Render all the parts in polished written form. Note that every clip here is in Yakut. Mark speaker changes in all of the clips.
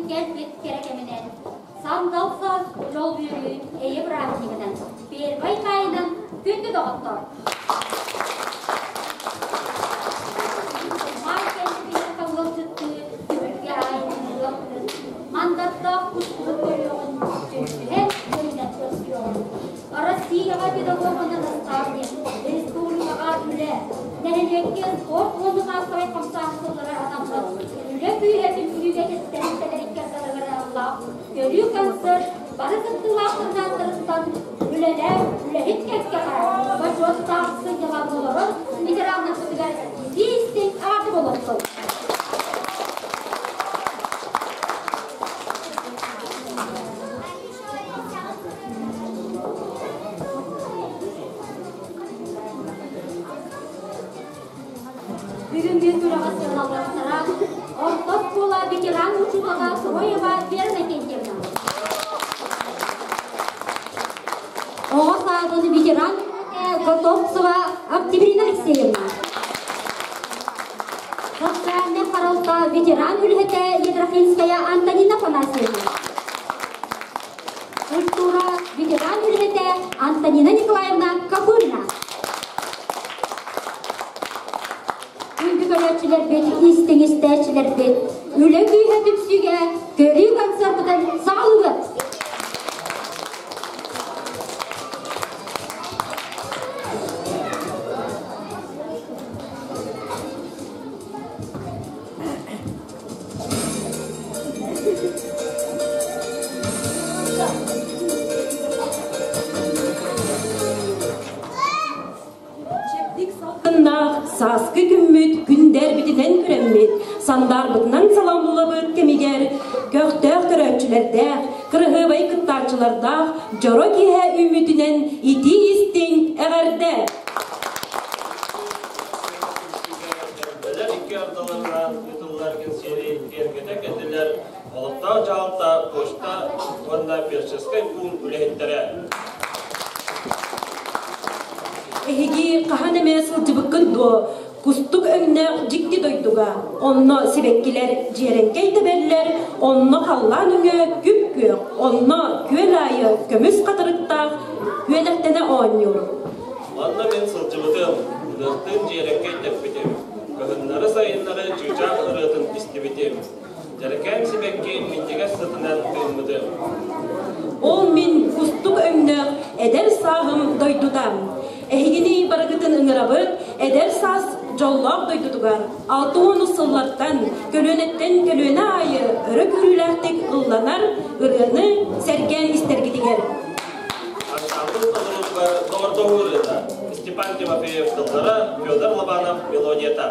Speaker 1: кэлбит кэрэ кэминэн, сандал саас дьол үөрүү эйэ бырааһынньыгынан, первай маайынан күндү доҕоттор! Маай кэлбит ыалдьыттыы түһүлгэ аайы ыалдьыт, мандаттаах кус-куһун көрүөҕүн, түмсүһэн көрүнэн көрсүөҕүн. Россияҕа педагог уонна наставник, республикаҕа үлэ, нэһилиэккэ спорт уонна маассабай хамсааһын сыллара анаммыт үлэ күүһэ түмсүүгэ тэрилтэлэр икки ардыларыгар көрүү концерт бары кыттыылаахтарын ааттарыттан үлэлээх үлэһит кэккэҕэ бочуоттаах сынньалаҥ олорор ветераннарбытыгар итии-истиҥ ааты болоттун. Бүгүҥҥү күрэҕи сыаналыахтара орто оскуола ветеран учуутала Сроева Вера Иннокентьевна. Оҕо саадын ветеран Готовцева Октябрина Алексеевна. Социальнай харалта ветеран үлэһитэ Едрахинская Антонина Афанасьевна. Культура ветеран үлэһитэ Антонина Николаевна Копырина. Күндү көрөөччүлэрбит, истиҥ истээччилэрбит, үлэ күүһэ түмсүүгэ көрүү концерпытын саҕалыыбыт!
Speaker 2: Чэбдик салгыннаах сааскы күммүт күндээрбитинэн күрэммит, сандаарбытынан саламлылабыт кэмигэр көхтөөх көрөөччүлэрдээх, кыраһыабай кыттааччылардаах дьоро киэһэ үүммүтүнэн итии-истиҥ эҕэрдэ!
Speaker 3: Бэлэр икки ардыларынан ыытыллар кэнсиэри киэргэтэ кэллилэр олохтоох дьаһалта, почта уонна фельдшерскай пуун үлэһиттэрэ.
Speaker 2: Эһиги хаһан эмэ сылдьыбыккыт дуо? Кустук өҥнөөх дьикти дойдуга. Онно сибэккилэр дьиэрэҥкэй тэбэллэр, онно халлаан өҥө күп-күөх, онно күөл аайы көмүс хатырыктаах күөлэхтэнэ оонньуур.
Speaker 3: Манна мин сылдьыбытым, ынахтыын дьиэрэҥкэй тэппитим, кыһыннары-сайыннары чыычаах ырыатын истибитим, дьэрэкээн сибэкки минньигэс сытынан тыыммытым.
Speaker 2: Ол мин кустук өҥнөөх эдэр сааһым дойдута. Эһигини барыгытын ыҥырабыт эдэр саас дьоллоох дойдутугар 60 сыллартан көлүөнэттэн көлүөнэ аайы өрө күүрүүлээхтик ылланар ырыаны сэргээн истэргитигэр.
Speaker 3: Ансамбль толоруутугар доҕордоһуу ырыата Степан Тимофеев тыллара, Федор Лобанов мелодията.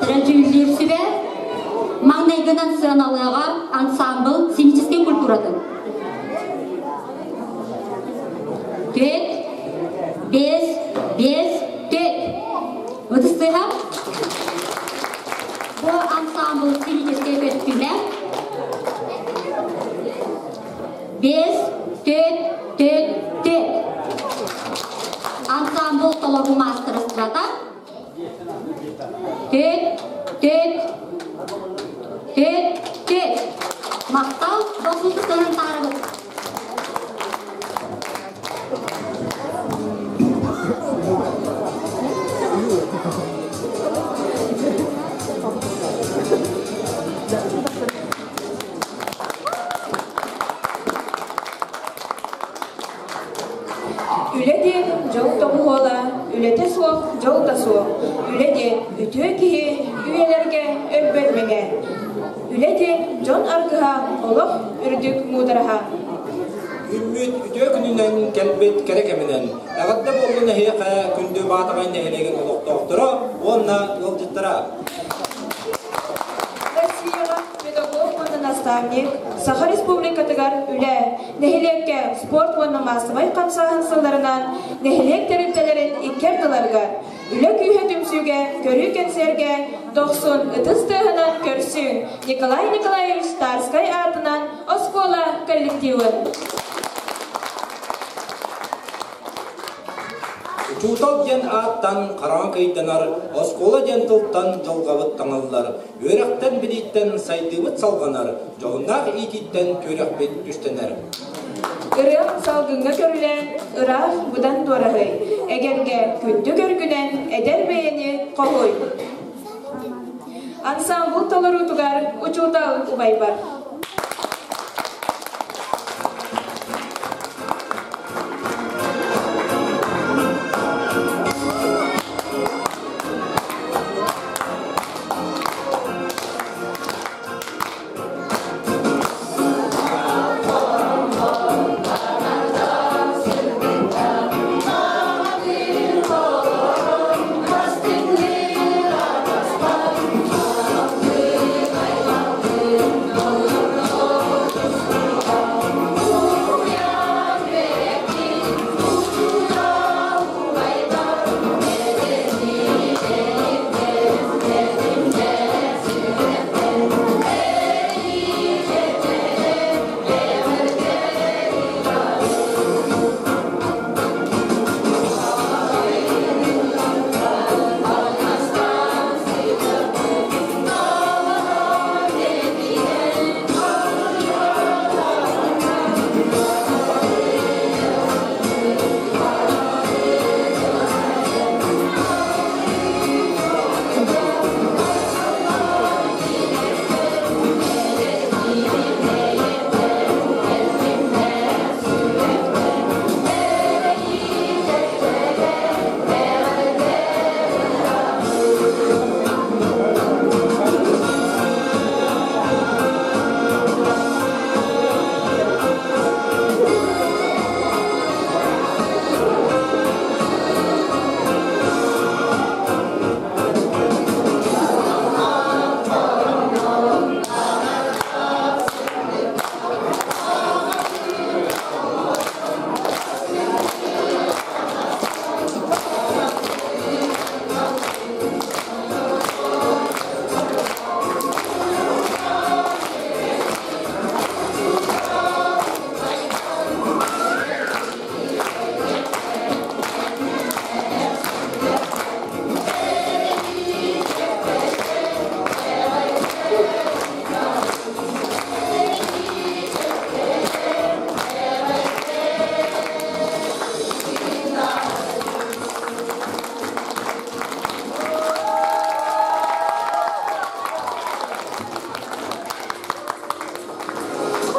Speaker 1: биһирэттэрэ дьүүллүүр сүбэ маҥнайгынан сыаналыаҕа ансаамбыл сценическэй культуратын. Түөрт, биэс, биэс, түөрт. Ытыстыһа. Бу ансаамбыл сценическэй көстүүмэ. Биэс, түөрт, түөрт, түөрт. Ансаамбыл толору маастарыстыбата. Түөрт, түөрт, түөрт, түөрт. Махтал, досуутуктарын таарабыт.
Speaker 4: Үлэ диэн дьол тоҕуһуола, үлэтэ суох дьол да суох. Үлэ диэн үтүө киһи үйэлэргэ өлбөт мэҥэ. Үлэ диэн дьон аргыһа, олох үрдүк муудараһа.
Speaker 5: Үүммүт үтүө күнүнэн кэлбит кэрэ кэминэн эҕэрдэ буоллун эһиэхэ күндү Баатаҕай нэһилиэгин олохтоохторо уонна ыалдьыттара.
Speaker 4: Россияҕа педагог уонна наставник, Саха Республикатыгар үлэ, нэһилиэккэ спорт уонна маассабай хамсааһын сылларынан нэһилиэк тэрилтэлэрин икки ардыларыгар үлэ күүһэ түмсүүгэ көрүү кэнсиэргэ дохсун ытыс тыаһынан көрсүҥ Николай Николаевич Тарскай аатынан оскуола коллективын.
Speaker 5: Учуутал диэн ааттан хараҥа кыйданар, оскуола диэн тылтан дьылҕабыт таҥыллар, үөрэхтэн-билииттэн сайдыыбыт салҕанар, дьоһуннаах иитииттэн түөрэхпит түстэнэр.
Speaker 4: Ырыам салгыҥҥа көрүлээн, ыраах быдан дуораһый, эгэлгэ күндү көргүнэн эдэр бэйэни хоһуй. Ансамбл толоруутугар учуутал убайбар.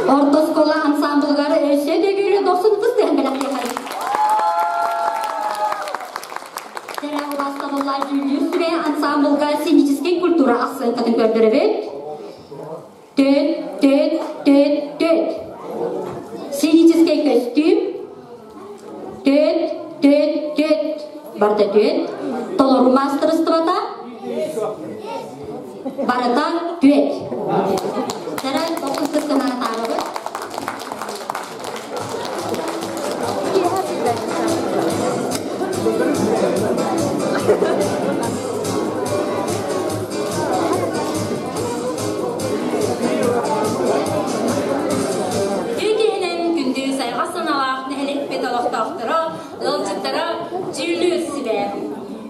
Speaker 1: Орто оскуола ансамблыгар өссө төгүл дохсун ытыс тыаһын бэлэхтиэхэй. Сэрэ убаастабыллаах дьүүллүүр сүбэ ансамблга сценическэй культура ахсыанкатын көрдөрөбүт. Төт, төт, төт, төт. Сценическэй көстүүм. Төт, төт, төт. Барда төт. Толору маастарыстыбата. Барыта түөрт. Сэрэн дохсун ытыс таһаарабыт.
Speaker 2: Үтүө киһинэн күндү сайҕас санаалаах нэһилиэкпит олохтоохторо, ыалдьыттара дьүүллүүр сүбэ.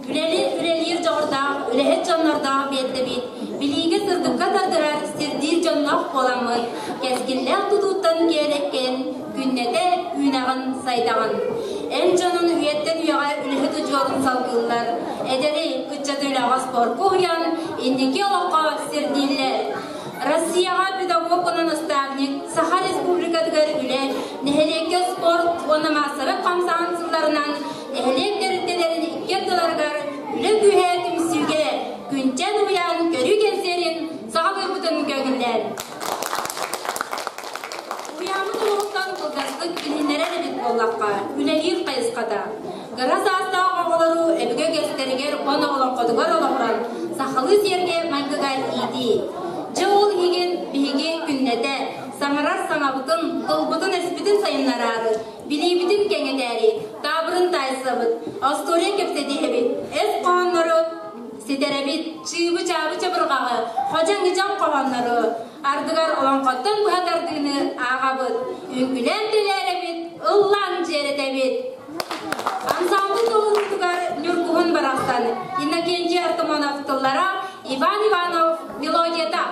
Speaker 2: Үлэли үлэлиир дьоҕурдаах, үлэһит дьоннордоох биэрдэбит, билиигэ сырдыкка тардырар сирдиир дьонноох буоламмыт, кэскиллээх тутууттан киэрэккин, күннэтэ үүнэҕин, сайдаҕын. Эн дьонун үйэттэн үйэҕэ үлэһит удьуорун салгыыллар, эдэри, ыччаты үлэҕэ спорка уһуйан, инники олоххо сирдииллэр. Россияҕа педагог уонна наставник, Саха Республикатыгар үлэ, нэһилиэккэ спорт уонна маассабай хамсааһын сылларынан нэһилиэк тэрилтэлэрин икки ардыларыгар үлэ күүһэ түмсүүгэ Күнчэн уһуйаан көрүү кэнсиэрин саҕалыырбытын көҥүллээн. Уһуйааммыт олоҕуттан кылгастык билиһиннэрэр эбит буоллахха, үлэлиир хайысхата. Кыра саастаах оҕолору өбүгэ үгэстэригэр уонна олоҥхотугар олоҕуран сахалыы сиэргэ майгыга иитии. Дьэ ол иһигин биһиги күннэтэ саҥарар саҥабытын, тылбытын-өспүтүн сайыннараары, билиибитин кэҥэтээри таабырын таайсабыт, остуоруйа кэпсэтиһэбит, эс хоһооннору ситэрэбит, чыыбы-чаабы чабырҕаҕы, ходьаҥ-ыдьаҥ хоһооннору, ардыгар олоҥхоттон быһа тардыыны ааҕабыт, үҥкүлээн тэлээрэбит, ыллаан дьиэрэтэбит. Ансамбль толоруутугар Ньургуһун барахсан, Иннокентий Артамонов тыллара, Иван Иванов мелодията.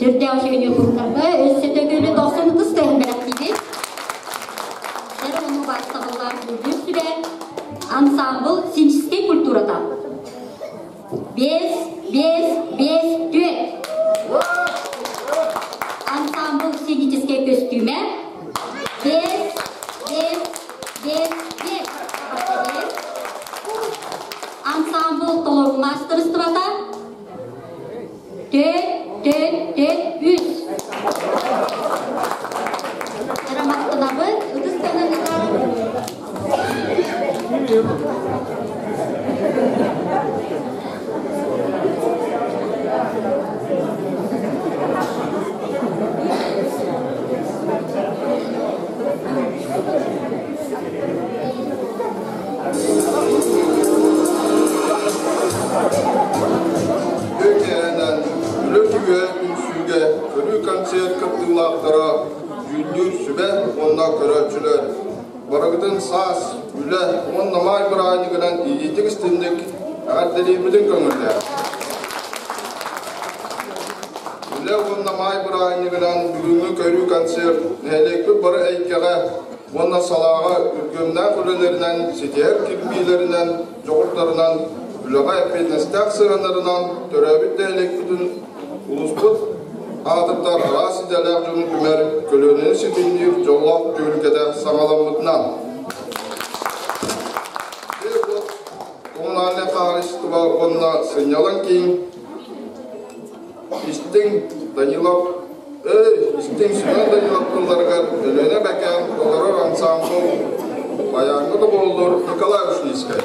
Speaker 1: Сүрдээх үчүгэй ньургуһуннарга өссө төгүл дохсун ытыс тыаһын бэлэхтиибит. Эр ону бааттабыллаах дьүүллүүр сүбэ ансаамбыл синчискэй культурата. Биэс, биэс, биэс, түөрт. Ансаамбыл сценическэй көстүүмэ.
Speaker 6: уонна көрөөччүлэр! Барыгытын саас, үлэ уонна маай бырааһынньыгынан иитик-истинник эҕэрдэлиирбитин көҥүллээх. Үлэ уонна маай бырааһынньыгынан бүгүҥҥү көрүү концерт нэһилиэкпит бары эйгэҕэ уонна салааҕа үргүөмнээх үлэлэринэн, ситиһэр кирбиилэринэн, дьоҕурдарынан, үлэҕэ эппиэтинэстээх сыһыаннарынан төрөөбүт нэһилиэкпитин улууспут аатыттан араас идэлээх дьону түмэр, көлүөнэни ситимниир дьоллоох түһүлгэтэ саҕаламмытынан. Коммунальнай хаһаайыстыба уонна сынньалаҥ киин Истиҥ Данилов Эй, истиҥ Семен Данилов тылларыгар Өлүөнэ Бэкээн толорор ансаамбыл Байааҥҥа доҕуһуллуур Николай Ушницкай.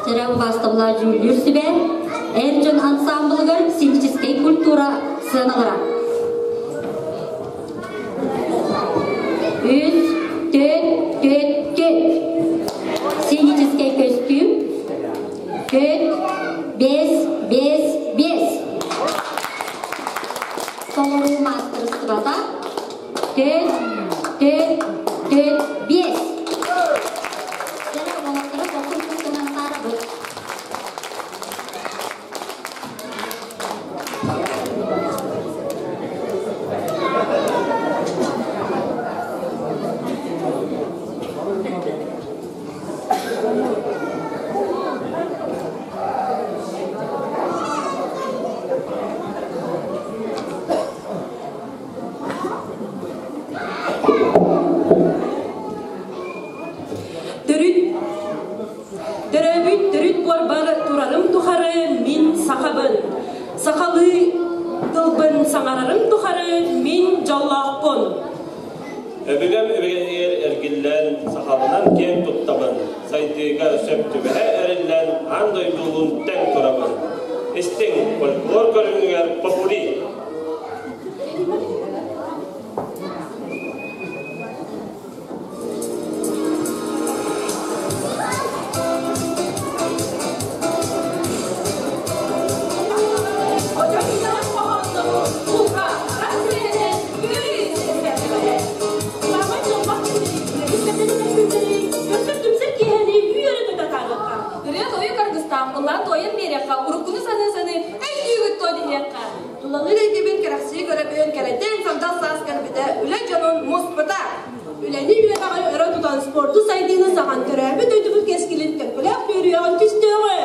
Speaker 1: Сэрэ убаастабыла дьүүллүүр сүбэ эр дьон ансаамбылыгар сценическэй культура сыаналара. Үс, төрт, төрт, төрт. Сценическэй көстүүм. Төрт, бес, бес, бес. Толоруу маастарыстыбата. Төрт, төрт, төрт, биэс. Дьэ, уолаттары бохсун гынан таарабыт.
Speaker 2: Төрүт төрөөбүт төрүт буорбар турарым тухары мин сахабын. Сахалыы тылбын саҥарарым тухары мин дьоллоохпун.
Speaker 3: Өбүгэм өбүгэнигэр эргиллэн, сахабынан киэн туттабын, сайдыыга сөп түбэһэ эриллэн, аан дойдулуун тэҥ турабын. Истиҥ, фольклор көрүҥүгэр попури!
Speaker 4: Ырыа-тойук аргыстаах, ыллаан-туойан биэриэххэ, уруккуну саныы-саныы, өйдүүгүт дуо диһиэххэ.
Speaker 2: Тулалыыр эйгэ Үлэни үөрэҕи өрө тутан спорду сайдыыны саҕан төрөөбүт дойдубут кэскилин кэккэлээх үөрүйэҕин түстүөҕү!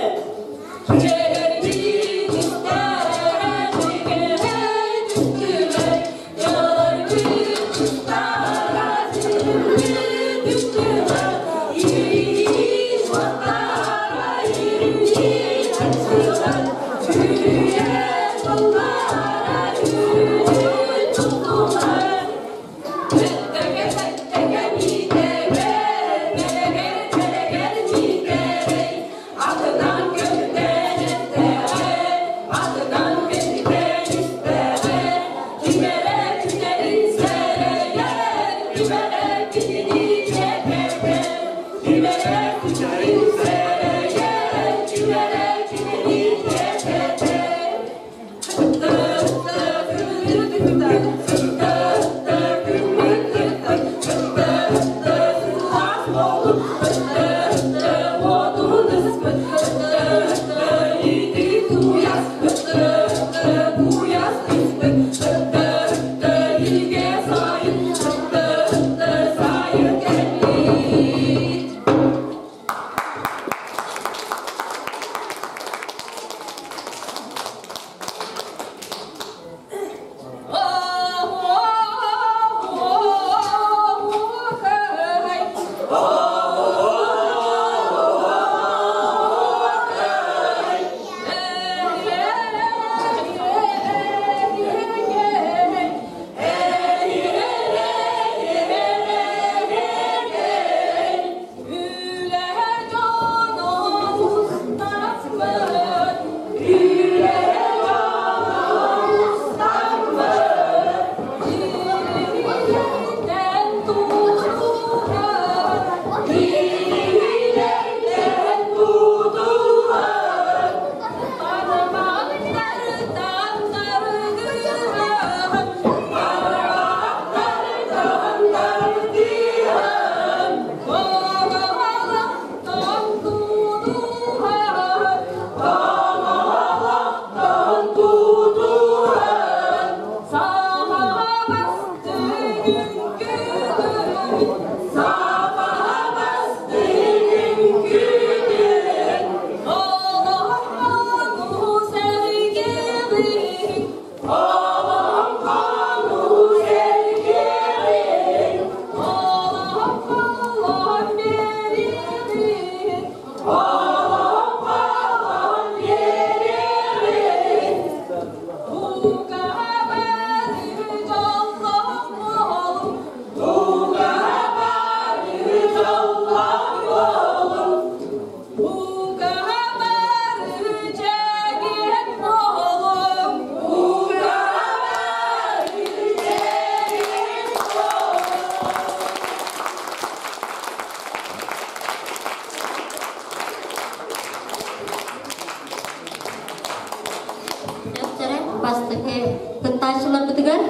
Speaker 1: Кыттааччыларбытыгар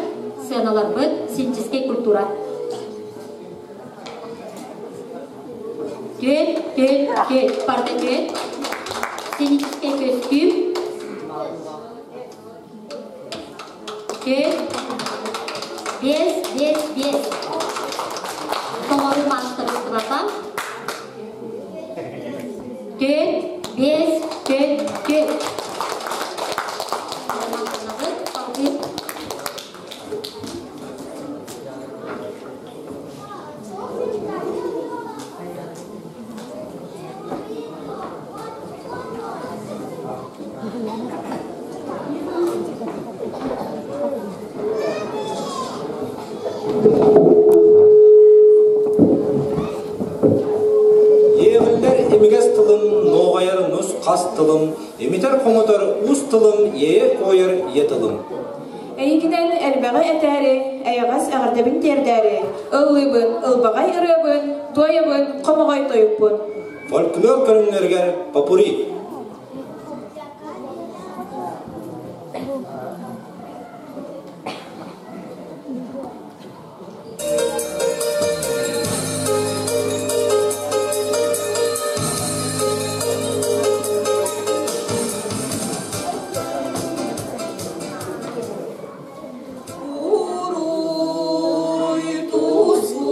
Speaker 1: сыаналарбыт синческэй культура. Түөт, түөт, түөт, парта түөт. Сценическэй көстүүм. Түөт, биэс, биэс, биэс. Тоҥоруу маастарыстыбата. Түөт, биэс, түөт, түөт.
Speaker 5: Иэҕиллэр имигэс тылым, нуоҕайар нус-хас тылым, имитэр-хомотор уус тылым, иэйэр-куойар ийэ тылым.
Speaker 4: Эйигинэн элбэҕи этээри, эйэҕэс эҕэрдэбин тиэрдээри, ыллыыбын, ылбаҕай ырыабын, туойабын, хомоҕой тойукпун.
Speaker 5: Фольклор көрүҥнэригэр попури.
Speaker 4: Уруй туску!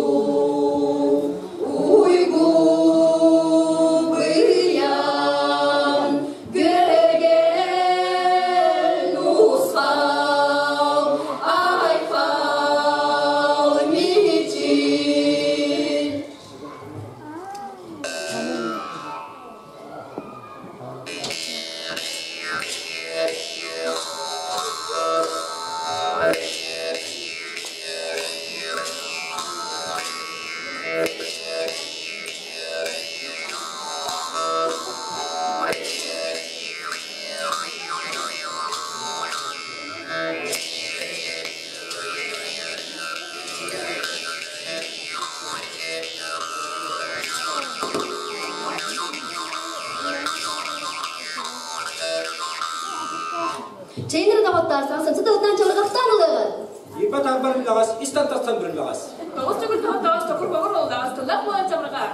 Speaker 1: Чэйин доҕоттоор, саҥа тылыттан чалыгахтаан ылыаҕын.
Speaker 5: Ииппэ таарбар үллэҕэс, истэн тахсан бүрүллэҕэс.
Speaker 4: Тоҕус төгүл тоһоттоҕос токур боҕур оллоҕос тыллаах буолан чабырҕа.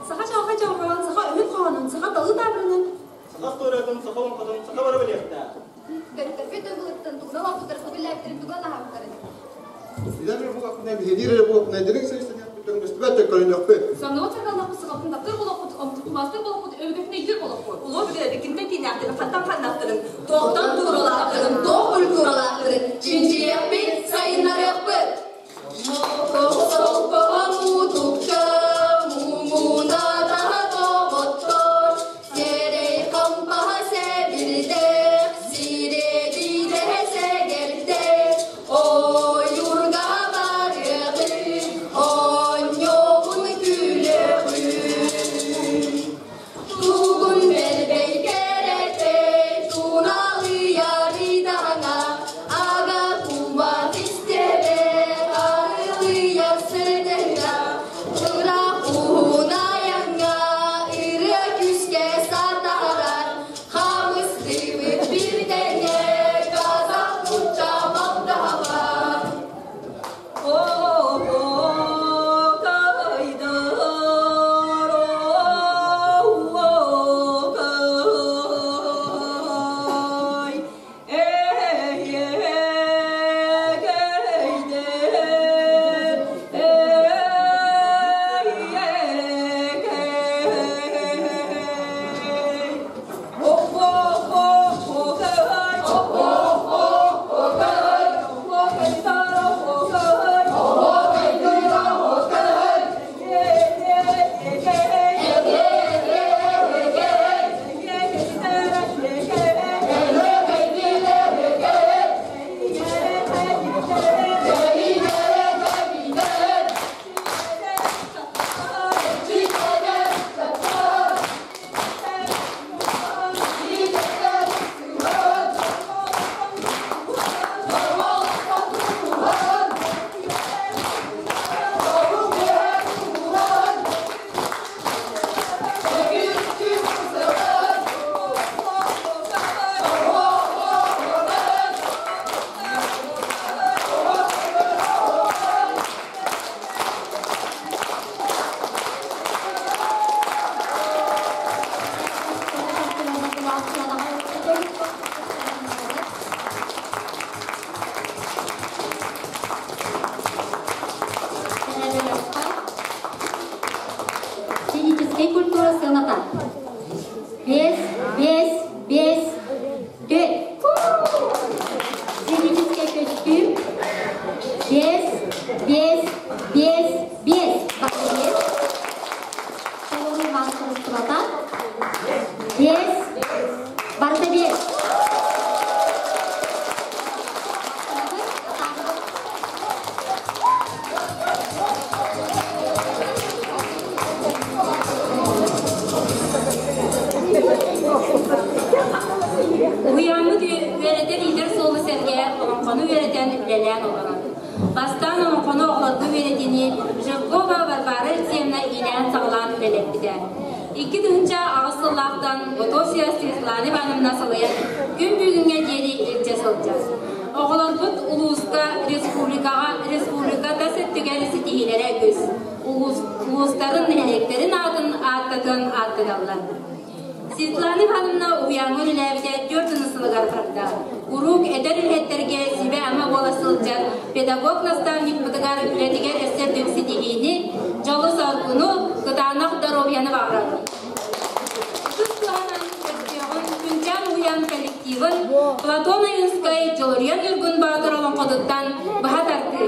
Speaker 2: Саха чаҕылхай чабырҕаҕын, саха өһүн хоһоонун, саха талыы таабырынын.
Speaker 7: Саха остуоруйатын, саха олоҥхотун, саха бары билиэхтээх.
Speaker 1: Төрүттэрбит дойдуларыттан тугунан олорбуттарын, тугу тугунан аһаабыттарын.
Speaker 6: Билэр буолуохпун, биһириир эрэ буолуохпун, дириҥ сыһыанньахпыт, төккөрүнүөхпүт.
Speaker 4: Самныбыт саргаллахпыт, сахабытын таптыыр буолуохпут, омтукумастыр буолуохпут, өбүгэтин өйдүүр буолуохпут.
Speaker 8: Улуу өбүгэлэрбит кимтэн кииннээхтэрин, хантан ханнаахтарын, туохтан тууралаахтарын, туох культуралаахтарын чинчийиэхпит, сайыннарыахпыт.
Speaker 9: Солкоҕо муутукка муҥуна таһа тоҕоттор, сэрэй хампаһа сэбирдэх, сирэдидэһэ сэгэрдэх, ойуурга барыаҕын, оонньуоҕун күлүөҕүн. Тугун бэрбэй кэрэтэй, туналыйар идаҥа, ага кумах истэбэ, арылыйар сырдыга, ыраах уһун айаҥҥа, ырыа күүскэ сатарар, хамыстыыбыт биир тэҥэ, казах нуучча молдаван.
Speaker 1: Физическэй культура сыаната. Бес, бес, бес, төрт. Сценическэй көстүүм. Бес, бес, бес, бес. Бес. Толору маастарыстыбата. Бес, барыта бес.
Speaker 2: Уһуйааммыт үөрэтэр иитэр суолу сэргэ олоҥхону үөрэтэн үлэлээн олорор. Бастаан олоҥхону оҕолорго үөрэтиини Жиркова Варвара Алексеевна иилээн-саҕалаан үлэлэппитэ. 2008 сыллаахтан Готовсия Светлана Ивановна салайан күн бүгүҥҥэ диэри илдьэ сылдьар. Оҕолорбут улууска, республикаҕа, республика тас өттүгэр ситиһиилэрэ үгүс. Улуустарын, нэһилиэктэрин аатын ааттатыан ааттаналлар. Светлана Ивановна уһуйааҥҥа үлэлээбитэ түөрт сылыгар барда. Куруук эдэр үлэһиттэргэ сүбэ-ама буола сылдьар педагог-наставникпытыгар үлэтигэр өссө үрдүк ситиһиини, дьолу-соргуну, кытаанах доруобуйаны баҕарабын. Ытыс туһанан көрсүөҕүн Күнчээн уһуйаан коллективын Платон Ойуунскай Дьулуруйан Ньургун Боотур олоҥхотуттан быһа тардыы.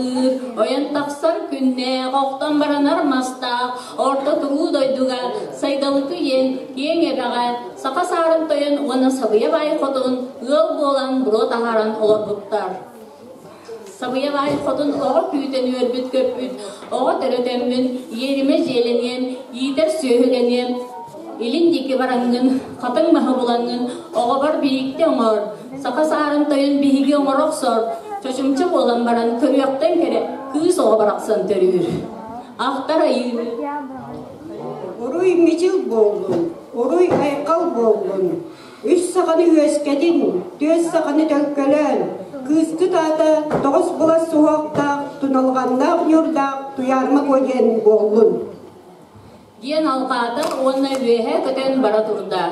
Speaker 10: Ойуолуур, ойон тахсар күннээх, охтон баранар мастаах, орто туруу дойдуга Сайдалыкы диэн киэҥ эбэҕэ саха саарын тойон уонна Сабыйа баай хотун ыал буолан буруо таһааран олорбуттар. Сабыйа баай хотун оҕо күүтэн үөрбүт-көппүт, оҕо төрөтөммүн, иэримэ дьиэлэниэм, иитэр сүөһүлэниэм, илин диэки бараҥҥын, хатыҥ маһы булаҥҥын, оҕобор биһиктэ оҥор, саха саарын тойон биһиги оҥоро охсор, чочумча буолан баран көрүөхтэн кэрэ кыыс оҕо барахсан төрүүр. Ахтар айыыны.
Speaker 11: Уруй мичил буоллун, уруй айхал буоллун, Үс саханы үөскэтин, түөс саханы төлкөлөөн, кыыскыт аата тоҕус былас суһуохтаах, туналҕаннаах ньуурдаах Туйаарма Куо диэн буоллун.
Speaker 10: Диэн алҕаата уонна үөһэ көтөн бара турда.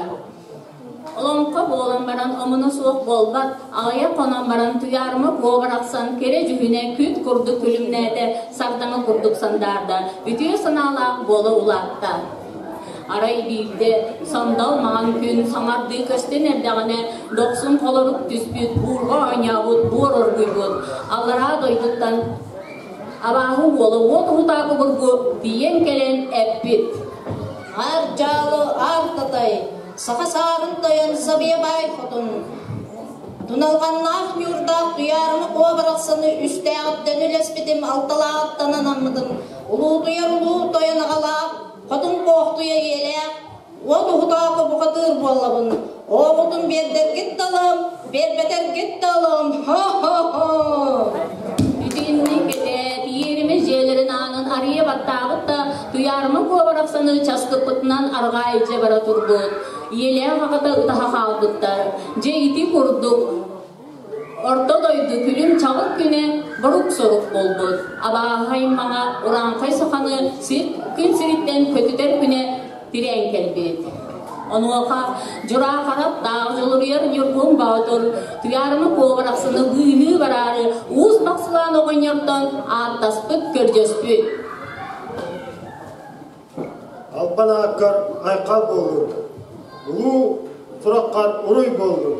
Speaker 10: Олоҥхо буолан баран омуна суох буолбат, аҕыйах хонон баран Туйаарма Куо барахсан кэрэ дьүһүнэ күт курдук күлүмнээтэ, сардаҥа курдук сандаарда, үтүө санаалаах буола улаатта. Арай биирдэ сандал маҥан күн саҥардыы көстөн эрдэҕинэ, дохсун холорук түспүт, буурҕа оонньообут, буор оргуйбут. Аллараа дойдуттан абааһы уола уот уһутаакы обургу тиийэн кэлэн эппит.
Speaker 12: Аар дьаалы аар татай, саха саарын тойон Сабыйа баай хотун, Туналҕаннаах ньуурдаах Туйаарыма Куо барахсаны үстээҕиттэн үлэспитим, алталааҕыттан анаммытым, улуутуйар улуу тойон аҕалаах, Хотун Хоохтуйа ийэлээх, уот уһутаакы бухатыыр буоллабын, оҕотун биэрдэргит да ылыам, биэрбэтэргит да ылыам, ха-ха-ха!
Speaker 10: Итинник этээт, иэримэ дьиэлэрин аанын арыйа баттаабыт да, Туйаарыма Куо барахсаны часкыппытынан арҕаа илдьэ бара турбут. Ийэлээх аҕата ытаһа хаалбыттар. Дьэ ити курдук Орто дойду күлүм-чаҕыл күнэ борук-сорук буолбут. Абааһы аймаҕа урааҥхай саханы сир күн сириттэн көтүтэр күнэ тирээн кэлбит. Онуоха Дьураа Хараттаах дьулуруйар Ньургун Боотур Туйаарыма Куобарахсыны быыһыы бараары Уус Бахсылаан оҕонньортон ааттаспыт, көрдөспүт.
Speaker 13: Албан ааккар айхал буоллун, улуу сураххар уруй буоллун.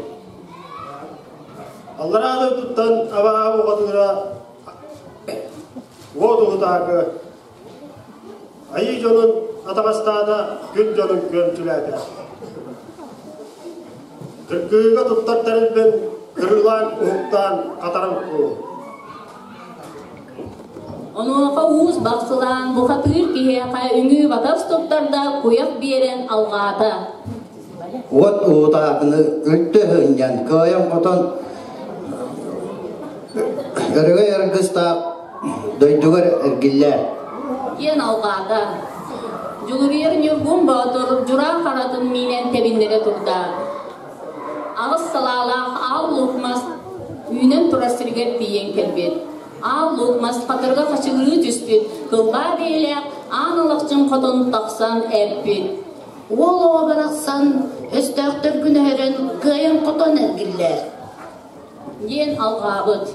Speaker 13: Аллараа дойдуттан абааһы бухатыыра уот уһутаакы айыы дьонун атаҕастаата, күн дьонун күөмчүлээтэ. Кыргыыга туттар тэрилбин кырыылаан уһуктаан хатаран куул.
Speaker 10: Онуоха уус бахсылаан бухатыыр киһиэхэ үҥүү батас туттарда, куйах биэрэн алҕаата.
Speaker 14: Уот уутаакыны үлтү ыһынньан, кыайан-хотон өрөгөй аргыстаах дойдугар эргиллээр.
Speaker 10: Диэн алҕаата. Дьулуруйар Ньургун Боотур дьураа харатын миинэн тэбиннэрэ турда. Аҕыс салаалаах аал луук мас үүнэн турар сиригэр тиийэн кэлбит. Аал луук мас хатырыга хачыгырыы түспүт, кылбаа бэйэлээх аан алахчын хотон тахсан эппит.
Speaker 12: Уол оҕо барахсан өстөөхтөргүн өһөрөн кыайан-хотон эргиллээр.
Speaker 10: Диэн алҕаабыт.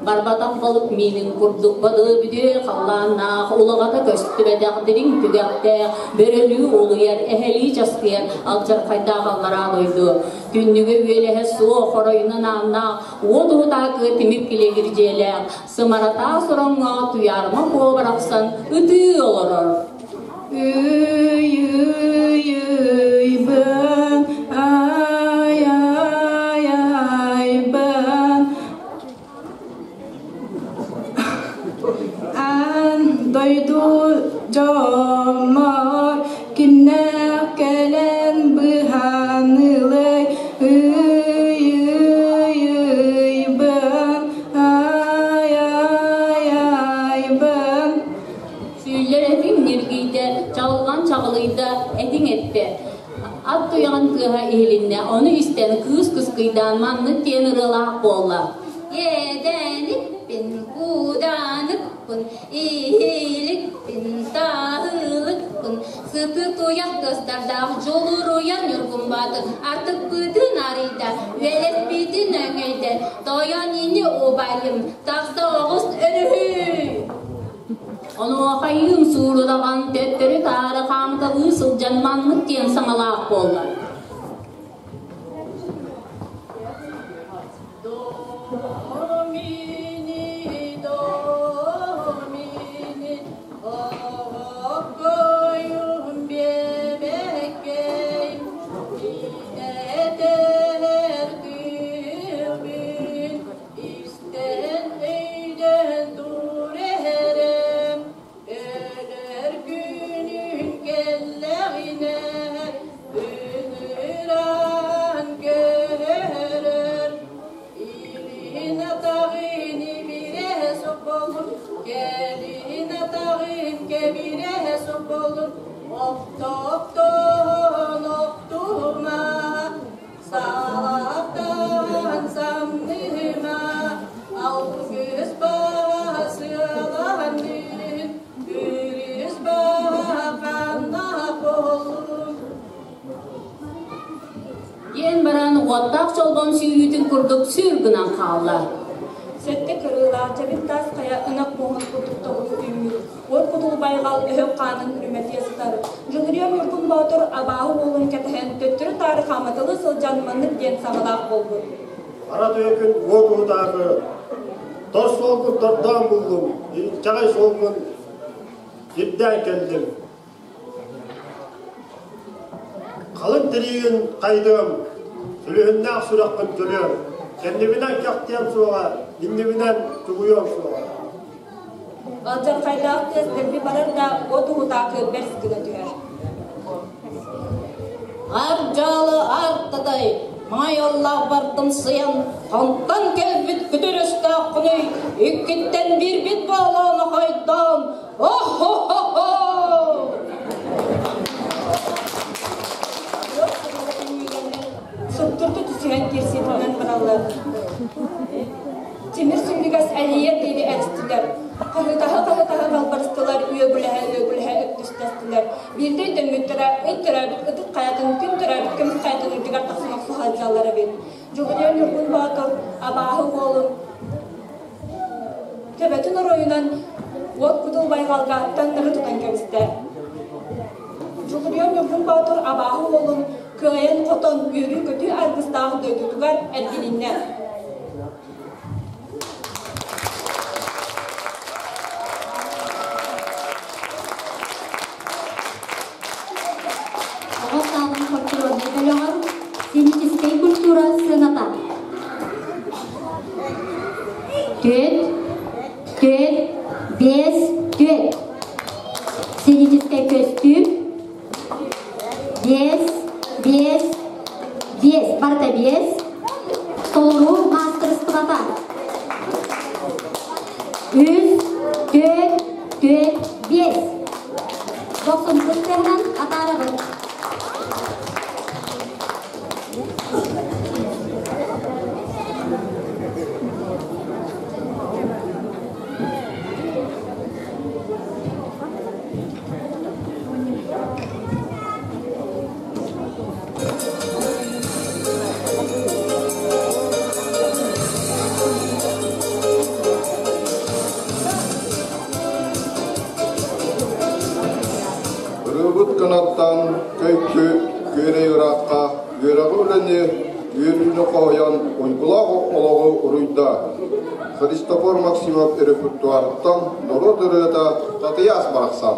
Speaker 10: Барбатах балык миинин курдук бадыы-бүдүө халлааннаах, улаҕата көстүбэтэх дириҥ түгэхтээх, бөрөлүү улуйар, эһэлии часкыйар алдьархайдаах аллараа дойду. Түннүгэ үөлэһэ суох, оройунан ааннаах, уот уһутаакы тимир килэгир дьиэлээх, сымаратаа сороҥҥо Туйаарыма Куо барахсан ытыы олорор.
Speaker 15: Үй, үй, үйбэн, ай, ай, айбын. Аан дойду дьоммор кимнээх кэлэн быһаанылый ый ый ыйбын ай ай айбын
Speaker 10: Сүүллэр этиҥ ньиргийдэ, чаҕылҕан чаҕылыйда, этиҥ эттэ. Ат туйаҕын тыаһа иһилиннэ, ону истэн кыыс кыскыйдаан маннык диэн ырыалаах буолла.
Speaker 1: Иэдэникпин, куудааныкпын, иһиликпин, таһыылыкпын, сыты туйах тыстардаах дьулуруйар Ньургун Баатыр артыкпытын арыйда, үөлэспитин өҥөйдө, тойон ини убайым, тахса оҕус өрүһүй!
Speaker 10: Онуоха ыым суурудаҕан төттөрү-таары хаамыталыы сылдьан маннык диэн саҥалаах буолла.
Speaker 15: Домини, Домини. Кэлин атаҕын кэбирэһэ суполун, Охто-охтон охтума, Салаптан самныма, Алгыс баһа сыаланын, Күрүс баһа ханна буоллун.
Speaker 10: Диэн баран уоттаах чолбон сүүрүүтүн курдук сүүр гынан хаалла.
Speaker 4: Сэттэ кырыылаах дьэбин таас хайа ынах муоһун курдук тоҕус үүммүт, уот кутул байҕал өһөх хаанын үрүмэтийэ сытар. Дьулуруйар Ньургун Боотур абааһы уолун кэтэһэн төттөрү-таары хаамыталыы сылдьан маннык диэн саҥалаах буолбут.
Speaker 13: Хара түөкүн уот уһутаакы, тор суолгун тордоон буллум, инчэҕэй суолгун ирдээн кэллим. Халыҥ тириигин хайдыам, сүлүһүннээх сүрэххин төлүөм, кэннибинэн кэхтиэм суоҕа, иннибинэн тугуйуом суоҕа.
Speaker 4: Алдьархайдаах тыас дэлби барар да, уот уһутаакы бэрс гына түһэр.
Speaker 12: Ар дьаалы ар татай, маай оллаах бардым сыйан, хантан кэлбит күтүр өстөөххүнүй, иккиттэн биирбит буолан охойдоон, о-хо-хо-хо!
Speaker 4: Суптурду түсүһэн киирсиитинэн бараллар. Тимир сүллүгэс элийэр диэри эристилэр. Хаһыытаһа-хаһыытаһа халбарыстылар, үөгүлэһэ-үөгүлэһэ өттүстэстилэр. Биирдэ өйдөммүттэрэ, ыт төрөөбүт ытык хайатын, күн төрөөбүт көмүс хайатын үрдүгэр тахсан охсуһа сылдьаллар эбит. Дьулуруйар Ньургун Боотур абааһы уолун төбөтүн оройунан уот кутул байҕалга таҥнары тутан кэбистэ. Дьулуруйар Ньургун Боотур абааһы уолун кыайан-хотон үөрүү-көтүү аргыстаах дойдутугар эргилиннэ.
Speaker 1: Оҕо саадын фольклорнай бөлөҕөр сценическэй культура сыаната. Түөт, түөт, биэс, түөт. Сценическэй көстүүм. Биэс, биэс, биэс, барыта биэс. Толоруу маастарыстыбата. Үс, түөрт, түөрт, биэс. Дохсун кыттыһынан атаарабыт.
Speaker 6: Ырыабыт кынаттан көйкү күөрэй ыраахха үөрэҕи үлэни үөрүүнү хоһуйан уйгулаах олоҕу уруйда. Христофор Максимов репертуарыттан норуот ырыата Татыйаас барахсан.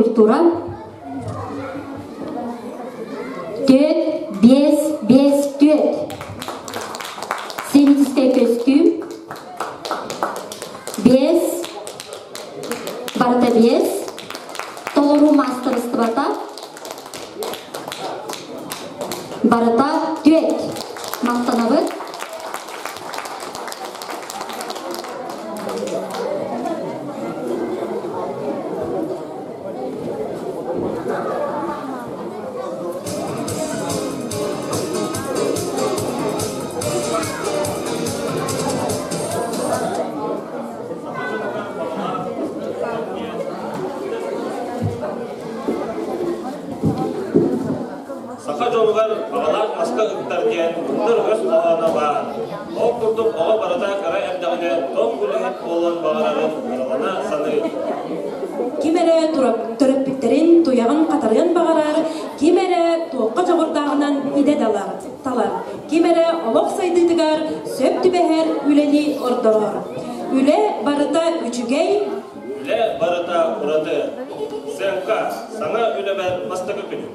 Speaker 1: культура. Түөт, биэс, биэс, түөт. Сценическэй көстүүм. Биэс, барыта биэс. Толоруу маастарыстыбата. Барыта түөт. Махтанабыт.
Speaker 3: Саха дьонугар баҕалаах маска ыктар диэн мындыр өс хоһооно баар. Ол курдук оҕо барыта кыра эрдэҕинэ тоҥ үлэһит буолуон баҕарарын ыралана саныыр.
Speaker 2: Ким эрэ төрөппүттэрин туйаҕын хатарыан баҕарар, ким эрэ туохха дьоҕурдааҕынан идэ талар, талар, ким эрэ олох сайдыытыгар сөп түбэһэр үлэни ордорор. Үлэ барыта үчүгэй.
Speaker 3: Үлэ барыта ураты. Сыаҥка, саҥа үлэбэр бастакы күнүм.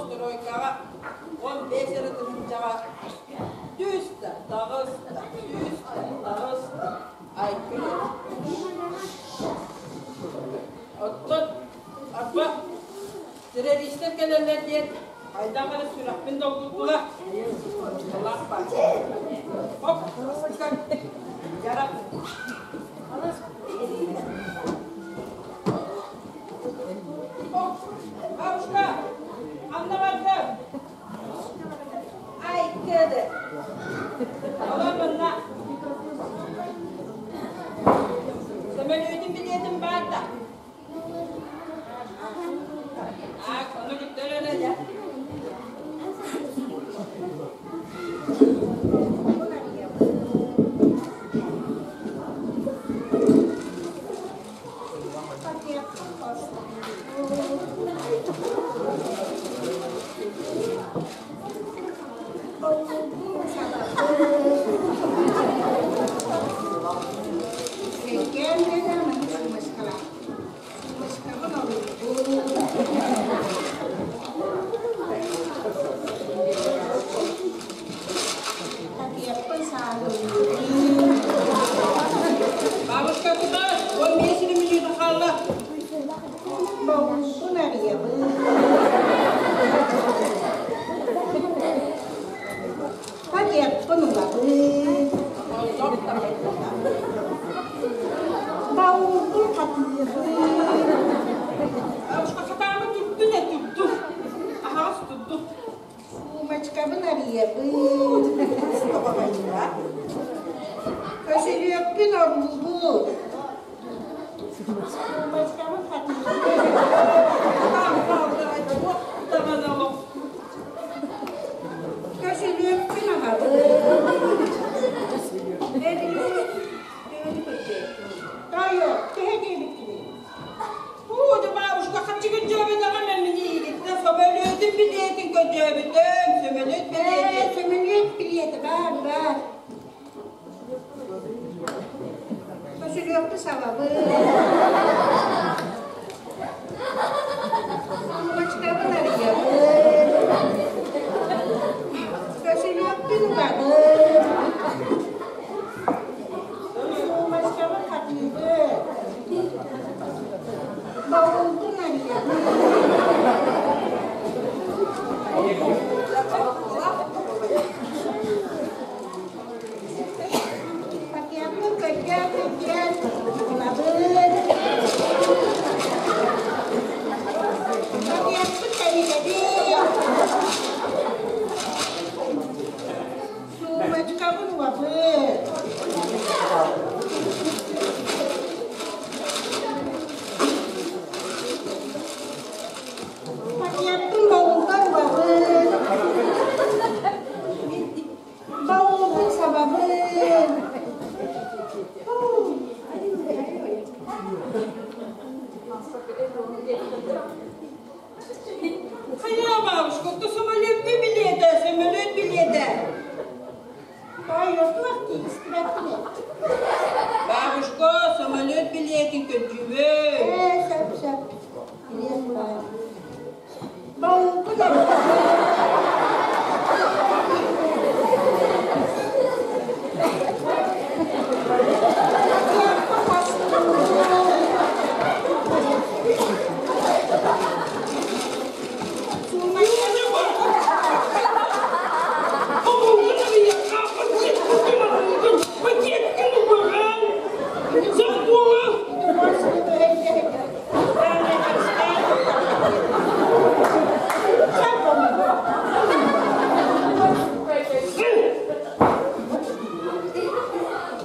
Speaker 15: Стройкаҕа 15 эрэ тыһыынчаҕа түстэ, таҕыста, түстэ, таҕыста, айгыры. Оттон арба террористар кэлэллэр диэн хайдах эрэ сүрэхпин долгуттулар. Лаппа. Хоп, Яра. Бабушка, анна барда. Айкеде. Алан манна. Сөмөлүөтүн билиэтин баар да. Аак, ону күттөрөнө дьэ. Бабушка, куда? Он месяц минуту хаалла.
Speaker 11: Баулун арыйабын. Пакеппын ылабын. Баулун хатыыбын.
Speaker 15: Бабушка, хатаамы турду да турду. Аһаҕас турду.
Speaker 11: Сумочкабын арыйабын. Көшелүөкпүн оруулбут. Сумочкабын хатыыбын. Көшелүөкпүн аһабын. Тойо, төһө диэбиккиний?
Speaker 15: Уу, бабушка, хаччы көрдөөбүт мен миниигиттэ сөмөлүөтүн билиэтин көрдөөбүтүм, сөмөлүөт билиэтин.
Speaker 11: Сөмөлүөт билиэтэ баар, баар. Көшелүөкпү сабабын. Сумочкабын арыйабын. Көшелүөкпүн угабын. Сумочкабын хатыыбын. Баултун арыйабын. Пакетпын көрдөөн-көрдөөн булабын. Пакетпын тэрийэбин. Сумочкабын угабын.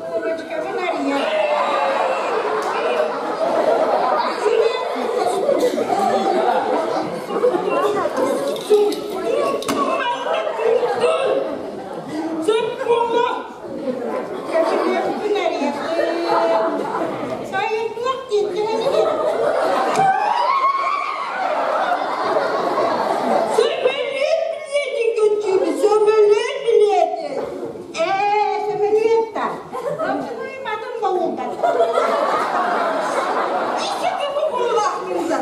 Speaker 11: Курочкабын арыйар.
Speaker 15: Сөп буолла.
Speaker 11: Көмүлүөкпүн арыйабын. Сайынлах диэн Сөмөлүөт билиэтин көччүүбү, сөмөлүөт билиэтин. Ээ, сөмөлүөт да. Атын боһулдар. Икки бухуллаах муза.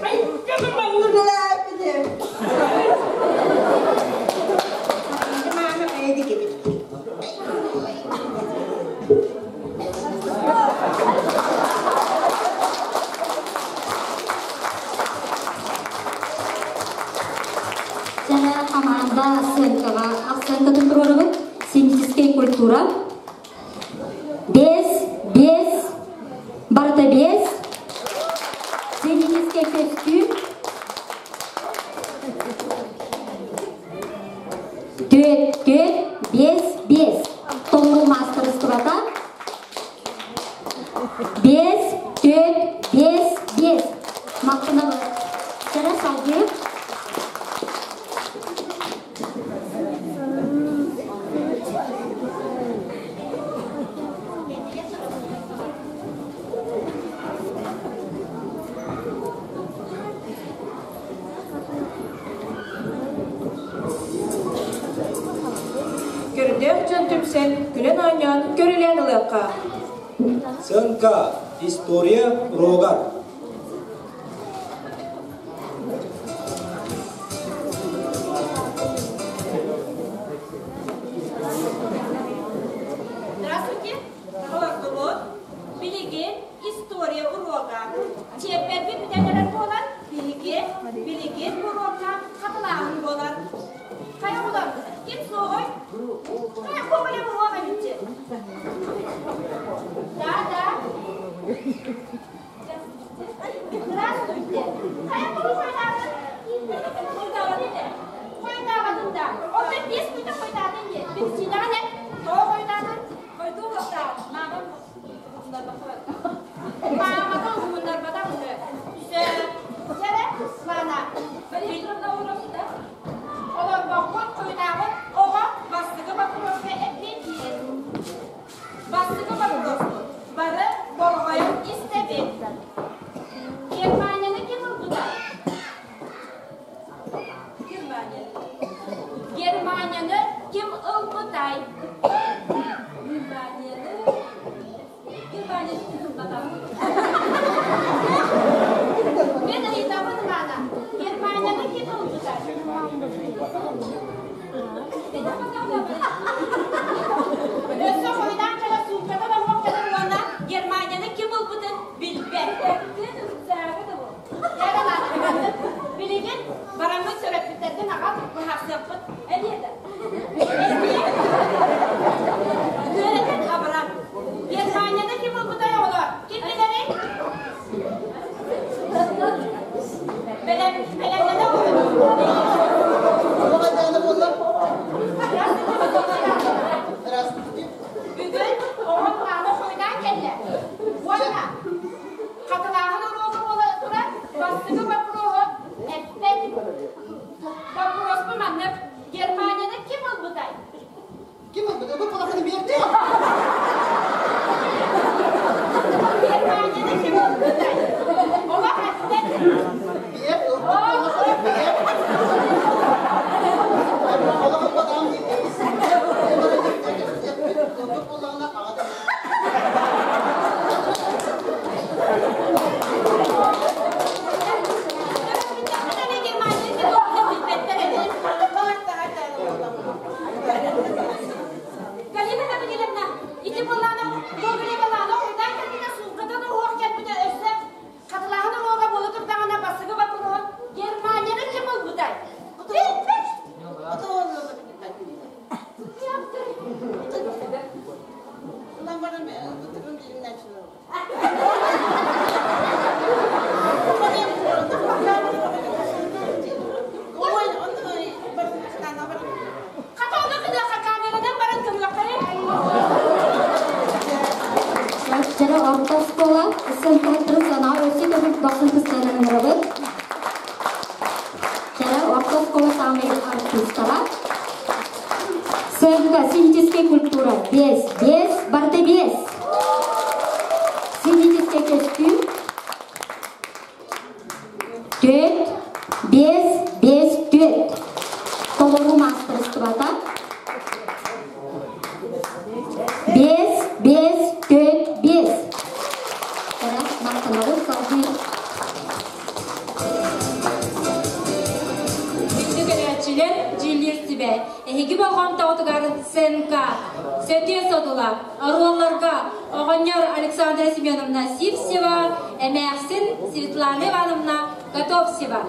Speaker 15: Ай, кэмэ маннык.
Speaker 11: Маама эдик эбит.
Speaker 1: Сана команда сценкаға акцентатын туруорабыт. Сценическая культура. Без, без, барыта без. Сценический көстүү. Төт, төт, бес, бес. Толору маастарыстыбата. Бес, төт, бес, бес. Мактанабыт. Сара салгыы.
Speaker 4: Көрдөөх дьон түмсэн, күлэн оонньоон, көрүлээн ылыахха.
Speaker 5: Сыанка, история урогар.
Speaker 2: Здравствуйте, оҕолорбут. Билигин история уруога. Чиэппэрбит бүтэн эрэр буолан, биһиги билигин уруокка хатылааһын буолар. Хайа оҕолор, ким суоҕуй? Хайа куобале уруок эбитчи? Да, да. Здравствуйте. Хайа кому хойдаатын? Хойдаабатын да. Хойдаабатын да. Онтон биэс мүнүүтэ хойдаатын дии. Биричиинэҕин эт. Тоҕо хойдаатын? Хойдуу уруоктаах. Маамам Маамата уһуннарбатах үһү. Сөп. Дьэрэ, Лана. Викторовна уруокта. Олорбоккун, хойутаабыт оҕо бастакы боппуруоска эппиэттиир. Бастакы боппуруоспут. Бары болҕойон истэбит. Германияны ким ылбыта? Германия. Германияны ким ылбытай? Германияны... Германияны ким ылбата?
Speaker 16: Эһиги болҕомтоҕутугар сценка Сөтүө содула оруолларга оҕонньор Александра Семеновна Сивцева, эмээхсин Светлана Ивановна Готовцева.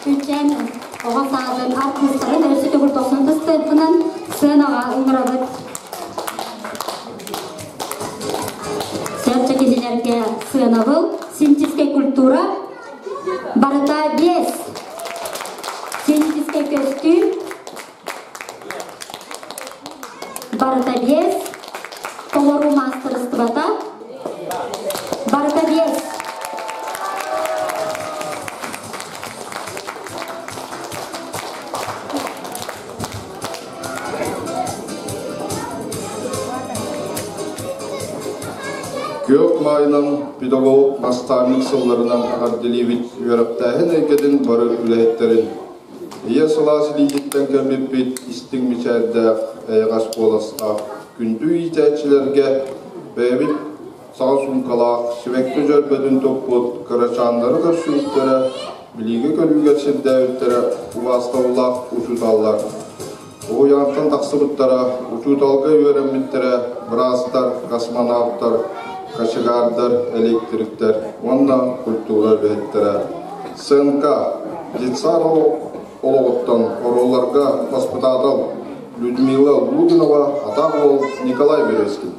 Speaker 1: Күнчээн оҕо саадын артыыстарын өссө төгүл тохсон сыанаҕа ыҥырабыт. Сөрчө кинилэргэ сыанабыл, синтическэй культура, барыта биэс. Синтическэй көстүү, барыта биэс. Толоруу маастарыстыбата, барыта биэс.
Speaker 6: Күөх маайынан педагог наставник сылларынан эҕэрдэлиибит үөрэхтээһин эйгэтин бары үлэһиттэрин. Ийэ сылаас илиититтэн кэлбиппит истиҥ мичээрдээх, эйэҕэс куоластаах күндү иитээччилэргэ бэйэбит саҕа суумкалаах, сибэкки дьөрбөтүн туппут кырачааннары көрсүбүттэрэ, билиигэ-көрүүгэ сирдээбиттэрэ убаастабыллаах учууталлар. Уһуйаантан тахсыбыттара, учууталга үөрэммиттэрэ быраастар, космонавтар, кочегардар, электриктэр уонна культура үлэһиттэрэ. Сценка детсад олоҕуттан оруолларга баспытаатал Людмила Лугинова, атаах уол Николай Березкин.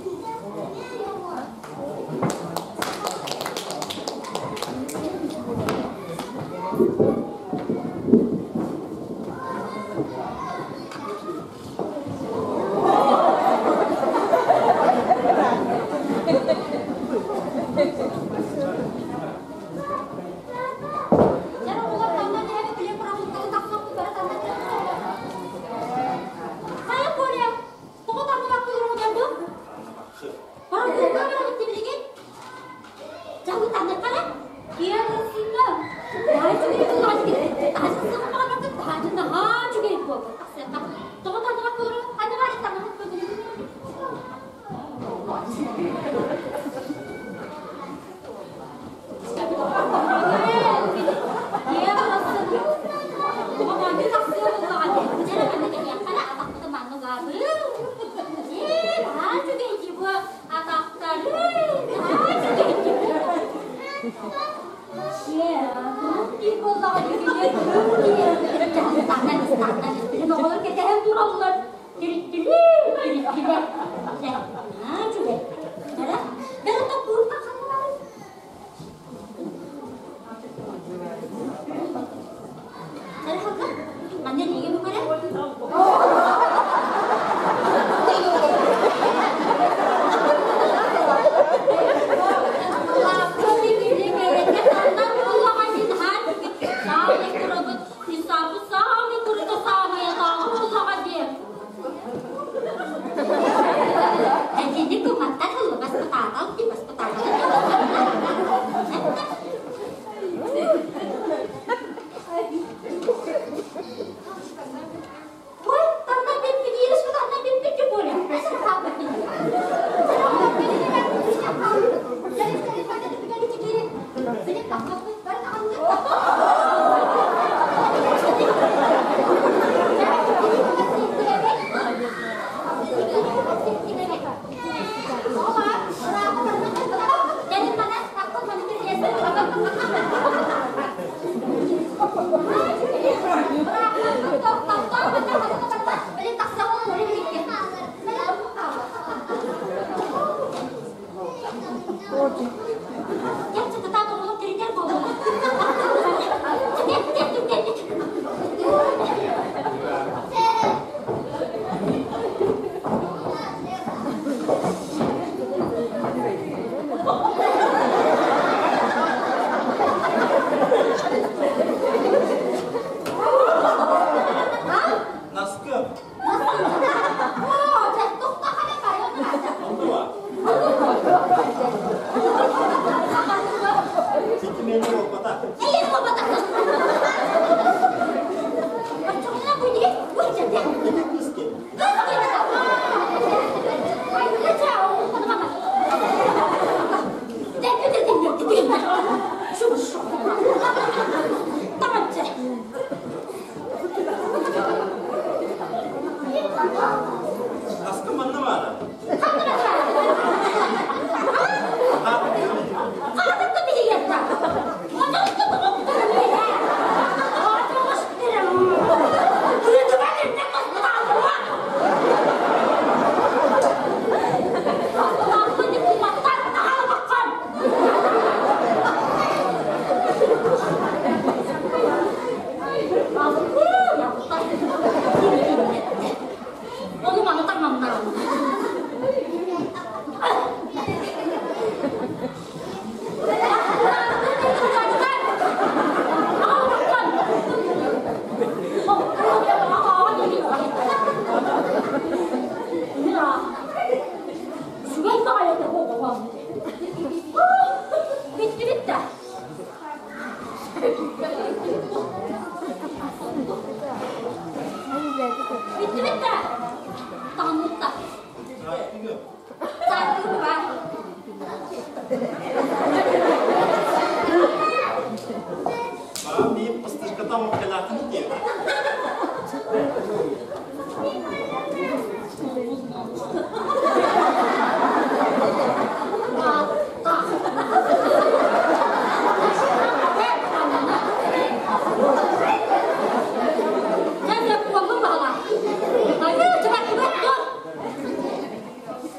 Speaker 7: Таммыккалааххын диэн.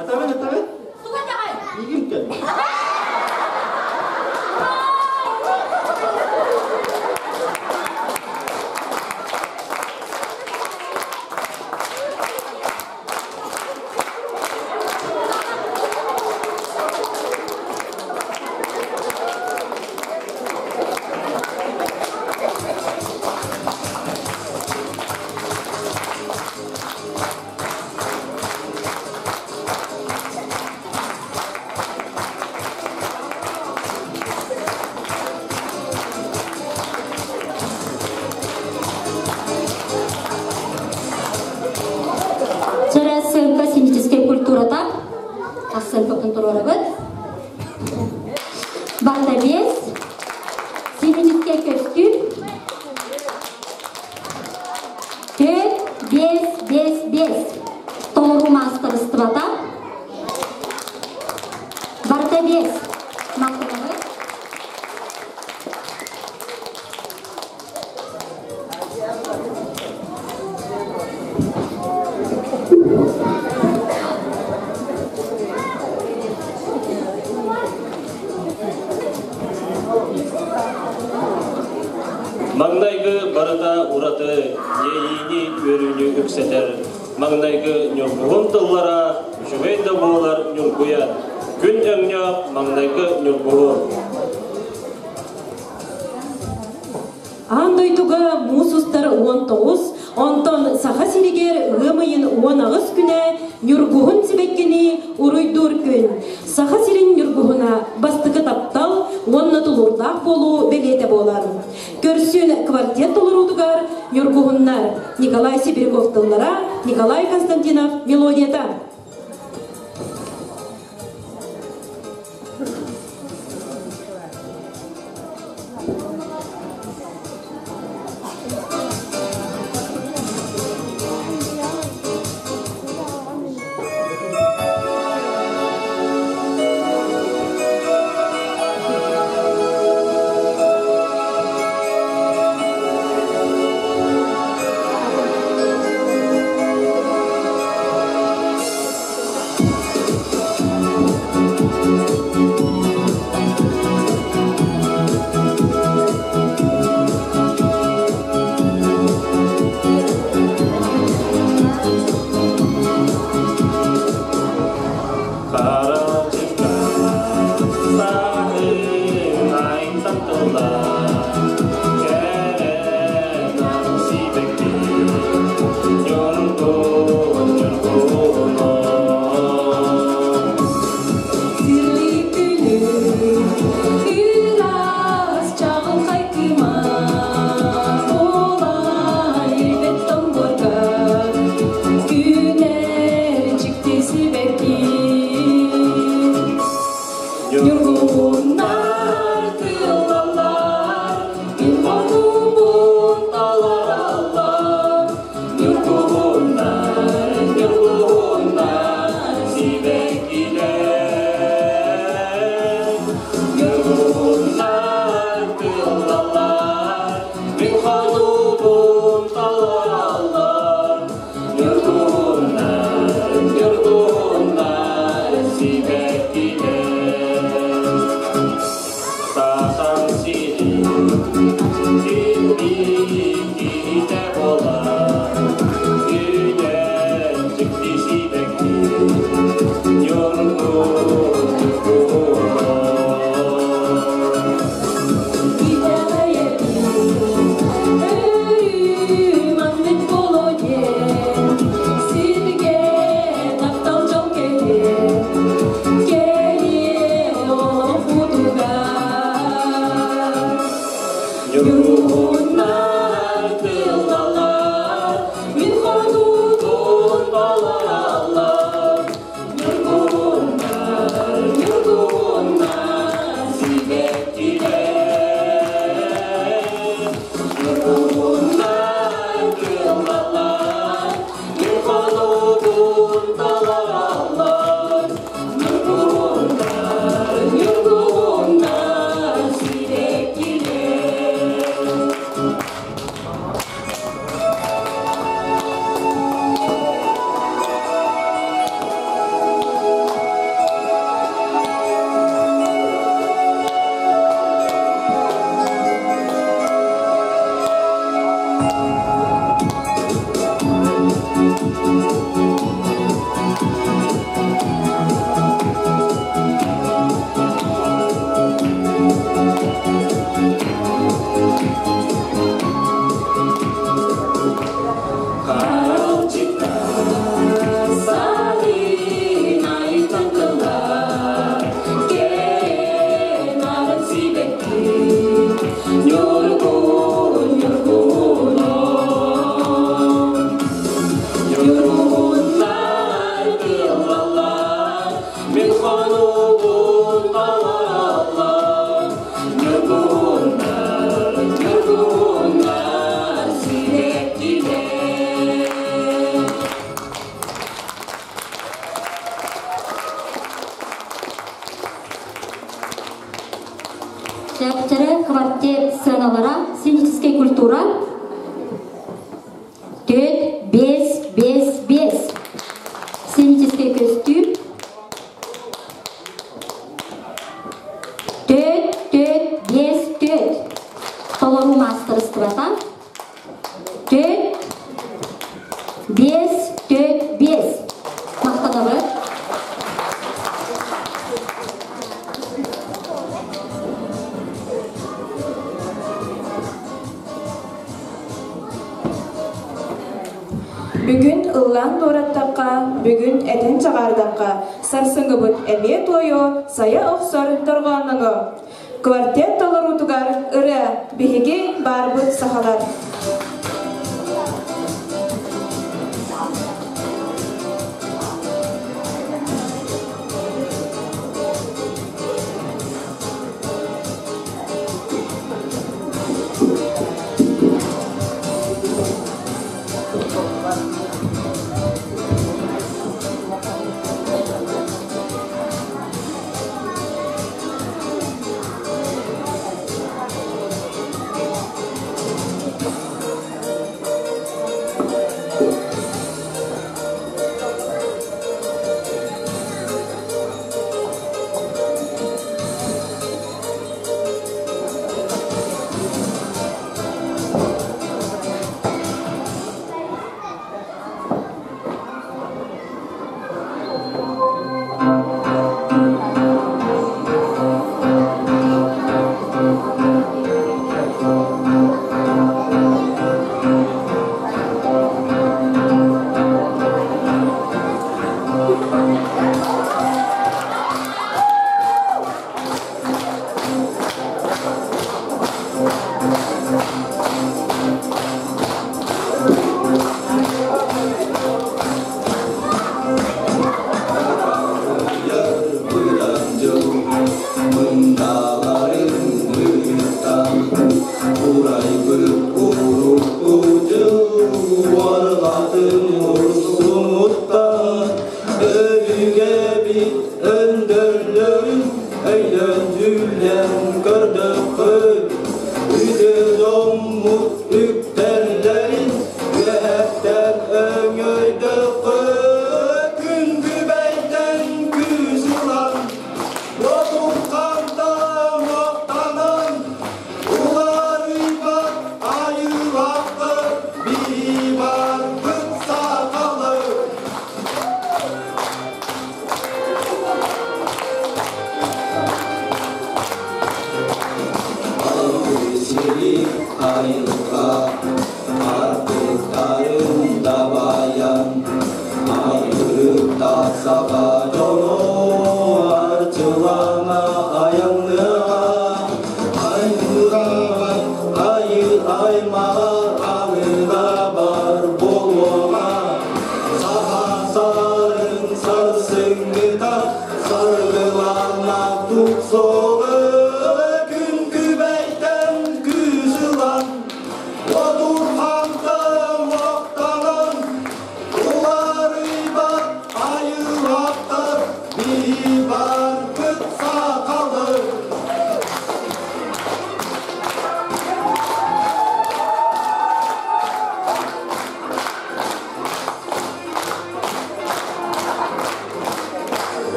Speaker 7: Атабын, атабын. Игин кэл.
Speaker 1: Чэрэ сыаҥка синическэй культурата ассыаҥкатын туруорабыт. Барыта биэс. Синическэй көстүү. Төрт, биэс, биэс, биэс. Толоруу маастарыстыбата. Барыта биэс. Махтанабыт.
Speaker 3: Маҥнайгы барыта ураты иэйиини үөрүүнү үксэтэр. Маҥнайгы ньургуһун тыллара үчүгэй да буолар ньургуйар. Күн өҥнөөх маҥнайгы ньургуһун.
Speaker 2: Аан дойдуга муус устар 19, онтон Саха сиригэр ыам ыйын 18 күнэ Ньургуһун сибэккини уруйдуур күн. Саха сирин ньургуһуна бастакы таптал уонна тулуурдаах буолуу бэлиэтэ буолар. Көрсүн квартет толоруутугар ньургуһуннар Николай Сибиряков тыллара, Николай Константинов мелодията.
Speaker 1: Чэпчэрэ квартет сыаналара сценическая культура 4, 5, 5, 5. Сценический көстүү 4, 4, 5, 4. Толору маастарыстыбата 4, 5, 4, 5. Мактанабыт.
Speaker 4: Бүгүн ыллаан туораттахха, бүгүн этэн чаҕаардахха, сарсыҥҥыбыт эмиэ туойуо, сайа охсор дорҕоонноҥо. Квартет толоруутугар ырыа «Биһиги баарбыт сахалар».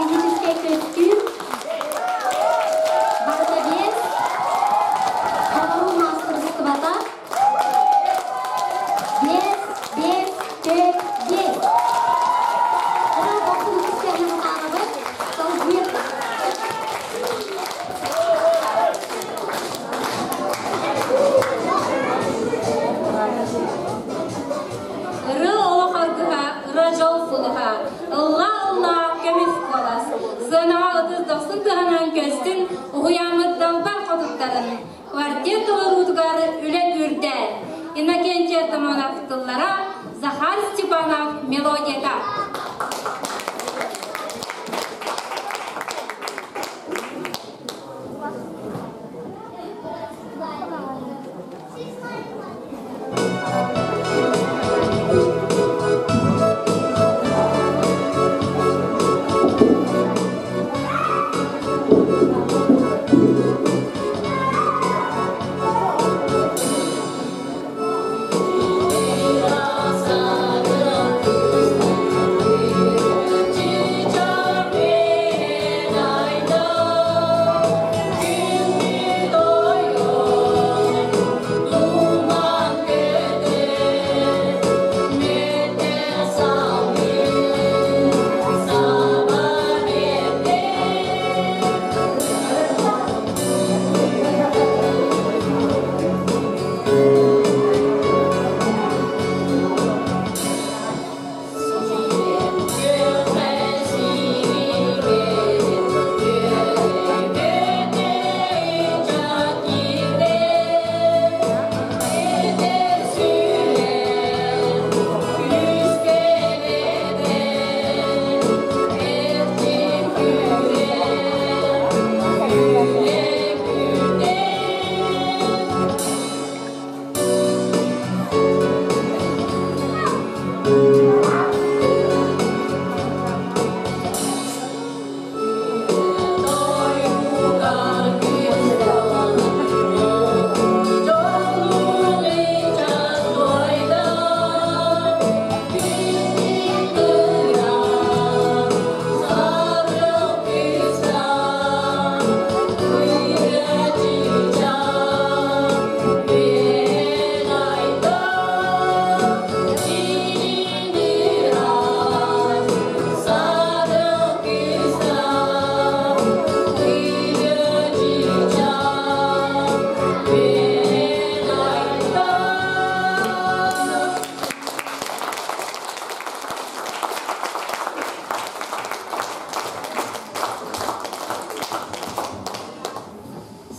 Speaker 1: Сценическэй көстүүм, барыта биэс, толоруу маастарыстыбата, 5, 5, 4, 5. Онон бохсун ытыс тыаһынан салгыы.
Speaker 16: Ыры олох аргыһа, ыра дьол сулуһа, ылла-ылла көмүс куолас. Сыанаҕа ытыс дохсун тыаһынан көстүн уһуйааммыт далбар хотуттарын. Квартет толоруутугар үлэ күүрдэ. Иннокентий Артамонов тыллара, Захар Степанов мелодията.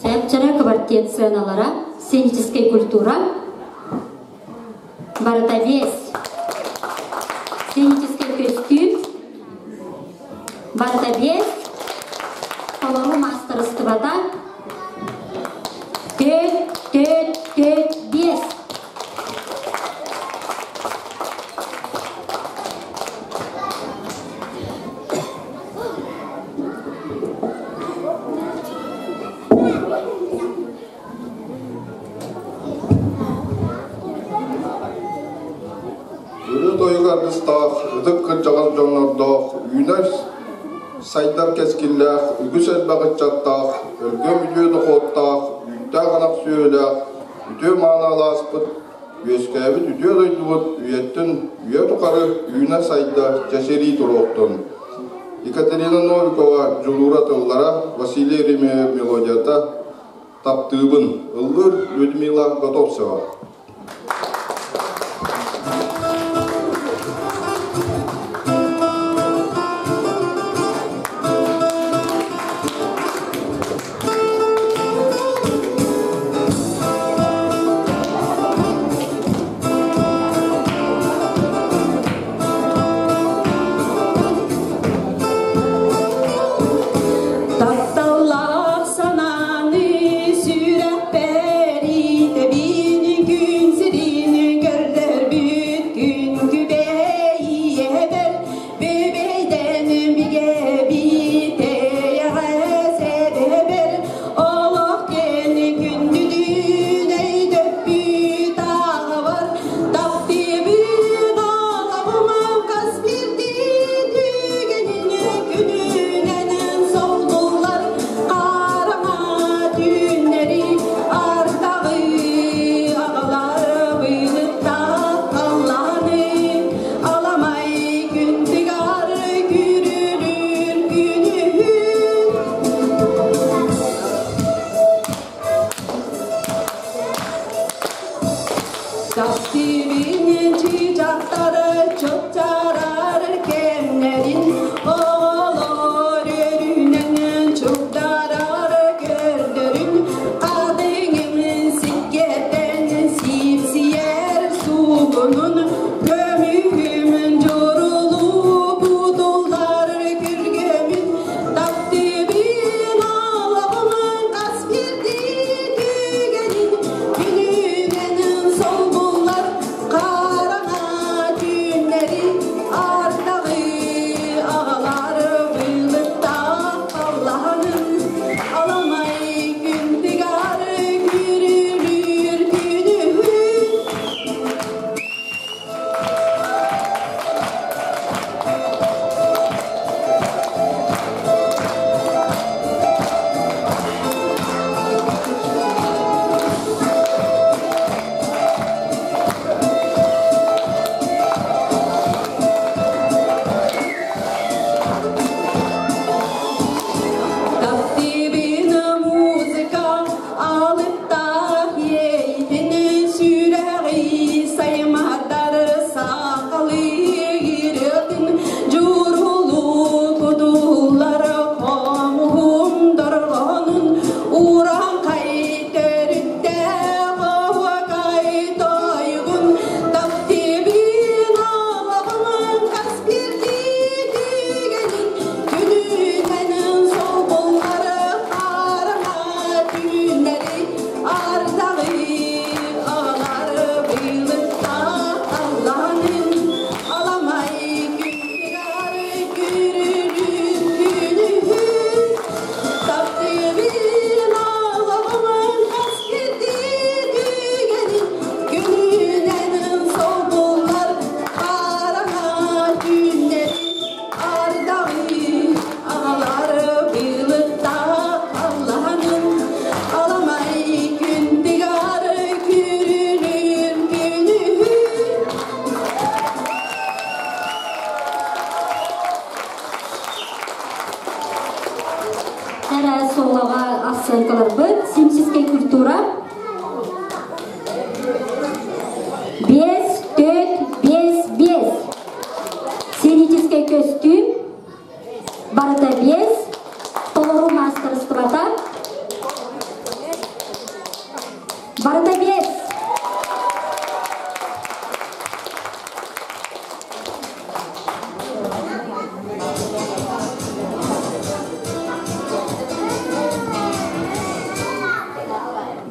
Speaker 1: Сэпчара квартет сыаналара, сценическая культура, барыта вес, сценический көстүүм, барыта биэс, толору маастарыстыбата, 4, 4, 4, 5.
Speaker 6: Ырыа тойук аргыстаах, ытык кырдьаҕас дьоннордоох, үүнэр сайдар кэскиллээх, үгүс элбэх ыччаттаах, өлгөм үтүө дохуоттаах, үүттээх ынах сүөһүлээх, үтүө мааны алааспыт, үөскээбит үтүө дойдубут үйэттэн үйэ тухары үүнэ-сайда чэчирии туруохтун. Екатерина Новикова Дьулуура тыллара, Василий Еремеев мелодията «Таптыыбын» ыллыыр Людмила Готовцева.
Speaker 2: Тапталлаах санааны сүрэхпэр итэбин.
Speaker 1: Эрэ солоҕа оценкаларбыт симсискэй культура 5, 4, 5, 5. Сценическэй көстүүм барыта 5. Толору маастарыстыбата барыта 5.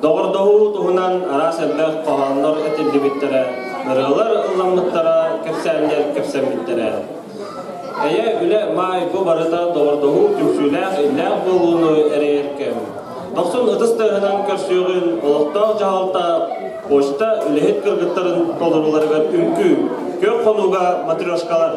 Speaker 3: Доҕордоһуу туһунан араас элбэх хоһооннор этиллибиттэрэ, ырыалар ылламмыттара, кэпсээннэр кэпсэммиттэрэ. Эйэ, үлэ, маай бу барыта доҕордоһуу түмсүүлээх, иллээх буолууну эрэйэр кэм. Дохсун ытыс тыаһынан көрсүөҕүн олохтоох дьаһалта почта үлэһит кыргыттарын толорууларыгар үҥкүү, күөх хонууга матрешкалар.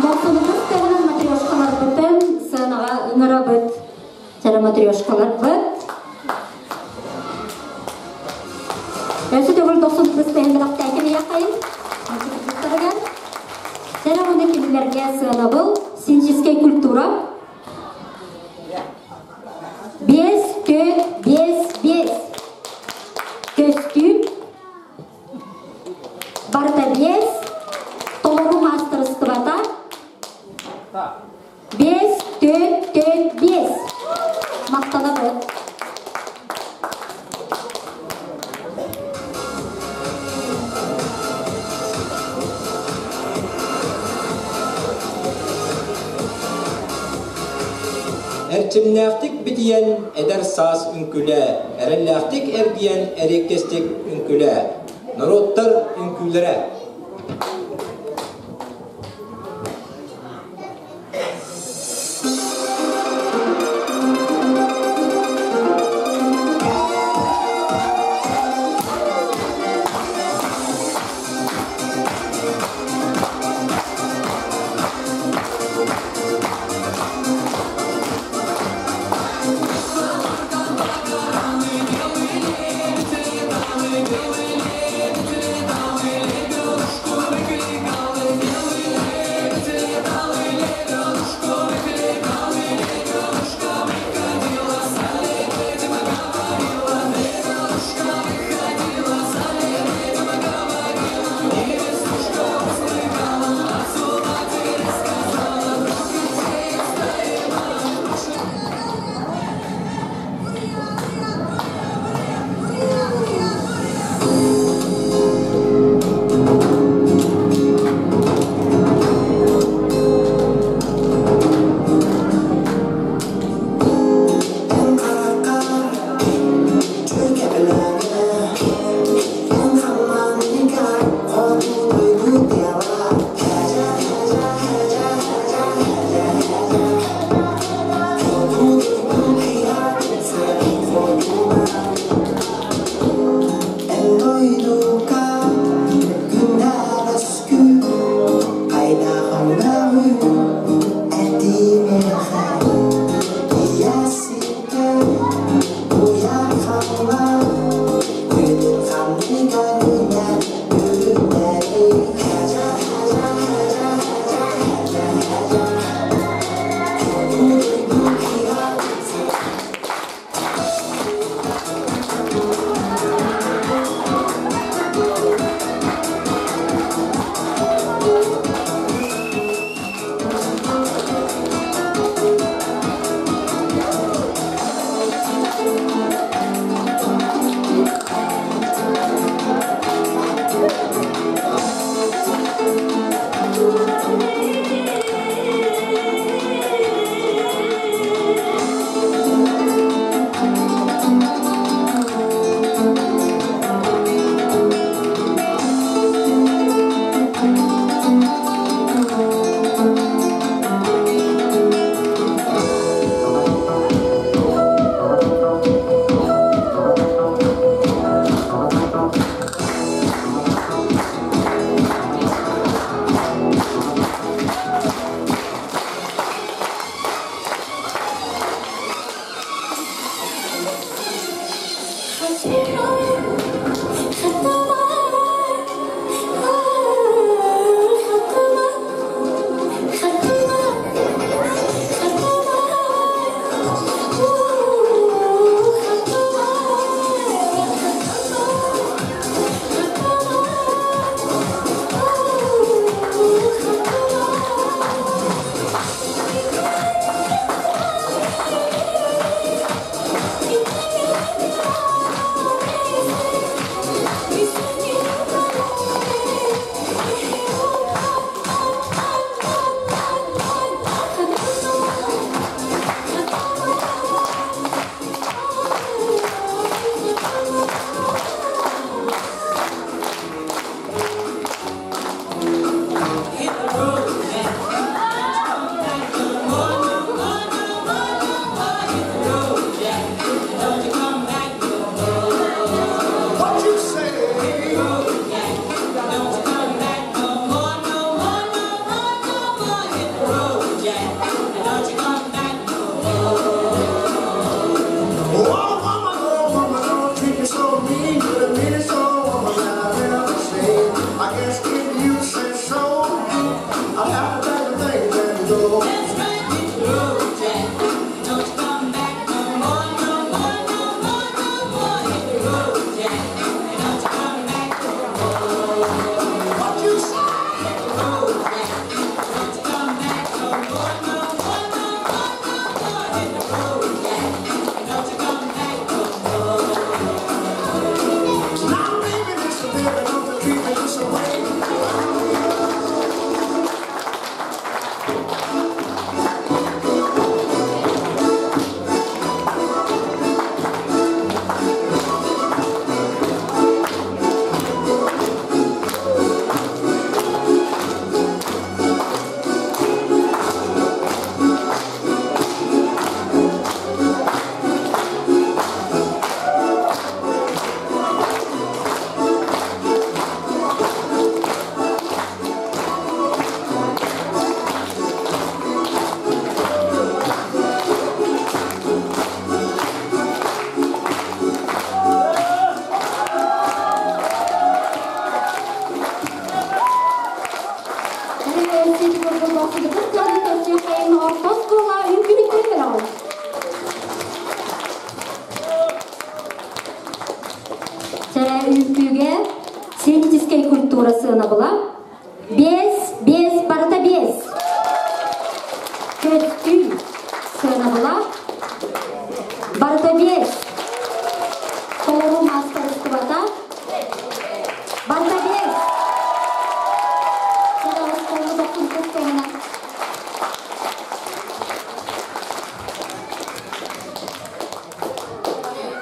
Speaker 1: Дохсунутус тыһынан матрешкаларбытын сыанаҕа ыҥырабыт. Сара матрешкаларбыт. Өссө төгүл дохсунутус тыһын бэлэхтээтим ийэххайын. Сара уонна кинилэргэ сыанабыл синческэй культура. 5, 4, 5, 5. Көстүүм Барыта 5, толору маастарыстыбата 5, 4, 4, 5. Махтанабыт.
Speaker 5: Эрчимнээхтик битийэн эдэр саас үҥкүлээ, эрэллээхтик эргийэн эриэккэстик үҥкүлээ. Норуоттар үҥкүүлэрэ.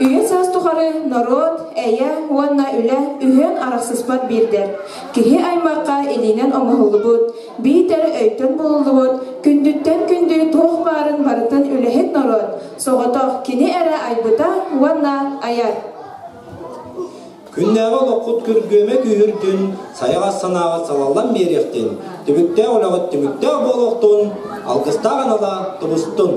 Speaker 4: Үйэ саас тухары норуот, эйэ уонна үлэ үһүөн арахсыспат биирдэр. Киһи аймахха илиинэн оҥоһуллубут, биитэр өйтөн булуллубут, күндүттэн күндү туох баарын барытын үлэһит норуот, соҕотох кини эрэ айбыта уонна айар.
Speaker 5: Күннээҕи олоххут күргүөмэ күүһүрдүн, сайаҕас санааҕа салаллан биэриэхтин, түбүктээх үлэҕит түмүктээх буолуохтун, алгыстаах анала тубустун!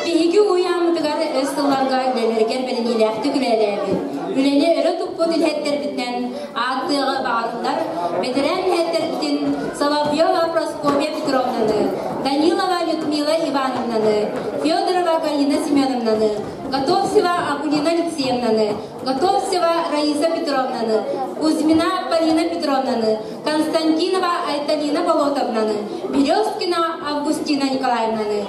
Speaker 16: Биһиги уһуйааммытыгар өс сылларга үлэлэригэр бэриниилээхтик үлэлээбит, үлэни өрө туппут үлэһиттэрбитинэн ааттыаҕы баҕарыллар бэтэрээн үлэһиттэрбитин Соловьева Прасковья Петровнаны, Данилова Людмила Ивановнаны, Федорова Галина Семеновнаны, Готовцева Акулина Алексеевнаны, Готовцева Раиса Петровнаны, Кузьмина Полина Петровнаны, Константинова Айталина Болотовнаны, Березкина Августина Николаевнаны.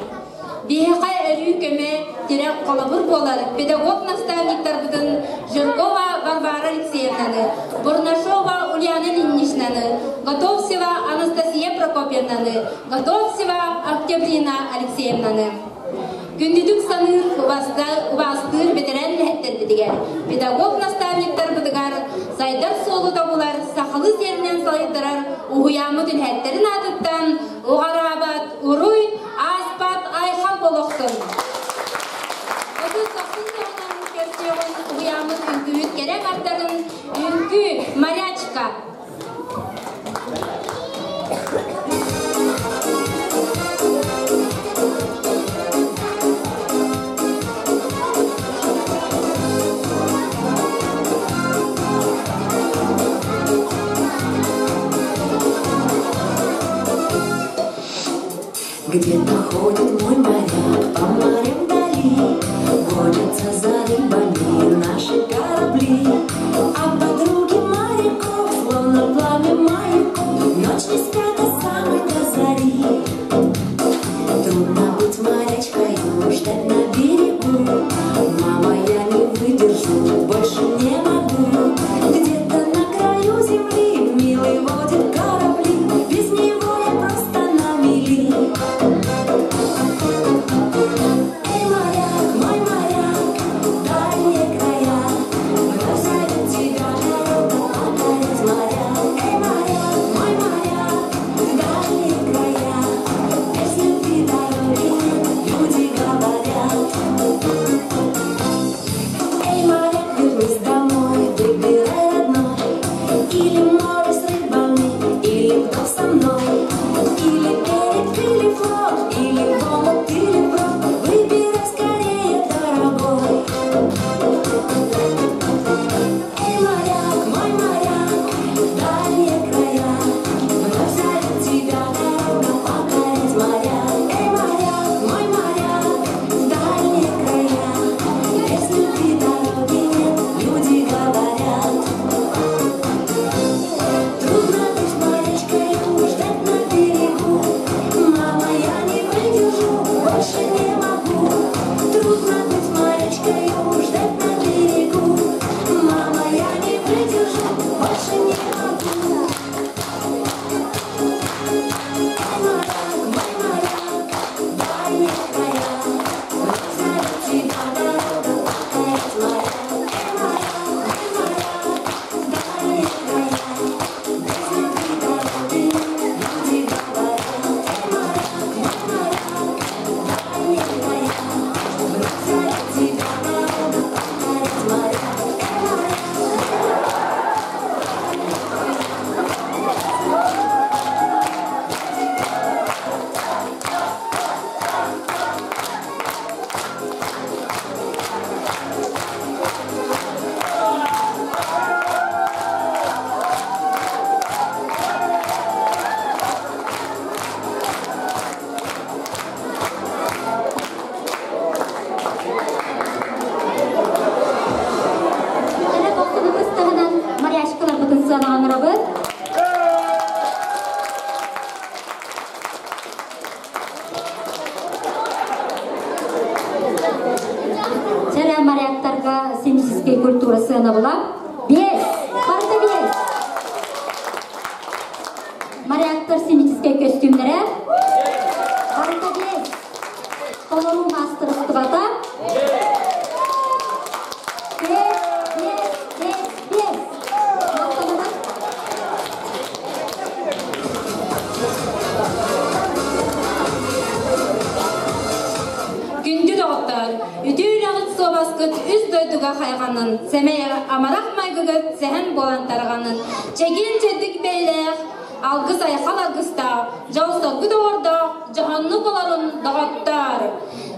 Speaker 16: Биһиэхэ өрүү көмө, тирэх холобур буолар педагог-наставниктарбытын Жиркова Варвара Алексеевнаны, Бурнашова Ульяна Ильиничнаны, Готовцева Анастасия Прокопьевнаны, Готовцева Октябрина Алексеевнаны. Күндүтүк саныыр, убаастыыр бэтэрээн үлэһиттэрбитигэр, педагог-наставниктарбытыгар сайдар суолу тобулар, сахалыы сиэринэн салайтарар уһуйааммыт үлэһиттэрин аатыттан уҕараабат уруй, ааспат айхал буолуохтун! Отут тохсун сылынан көрсүөҕүн уһуйааммыт үҥкүүһүт кэрэ ардарын үҥкүү морячка!
Speaker 17: Где-то ходит мой моряк по морям вдали, Гонятся за рыбами наши корабли. А подруги моряков, словно пламя маяков, Ночь не спят до самой до зари. Трудно быть морячкой, ждать на берегу. Мама, я не выдержу, больше не могу. Где-то на краю земли милый водит корабли, Без него я просто на мели. Эй, моряк, мой моряк, дальние края, Вновь зовет тебя покорить моря. Эй, моряк, мой моряк,
Speaker 1: культура сыанабыла 5, барыта 5. Моряктар сценическэй көстүүмнэрэ барыта 5. Толоруу маастарыстыбата 5, 5, 5, 5. Махтанабыт.
Speaker 16: Күндү доҕоттор, үтүө үлэҕит суобаскыт үс дойдуга хайҕанын, сэмэй амарах майгыгыт сэһэн буолан тарҕанын, чэгиэн-чэбдик бэйэлээх, алгыс айхал аргыстаах, дьол-соргу доҕордоох, дьоһуннук олорун доҕоттоор!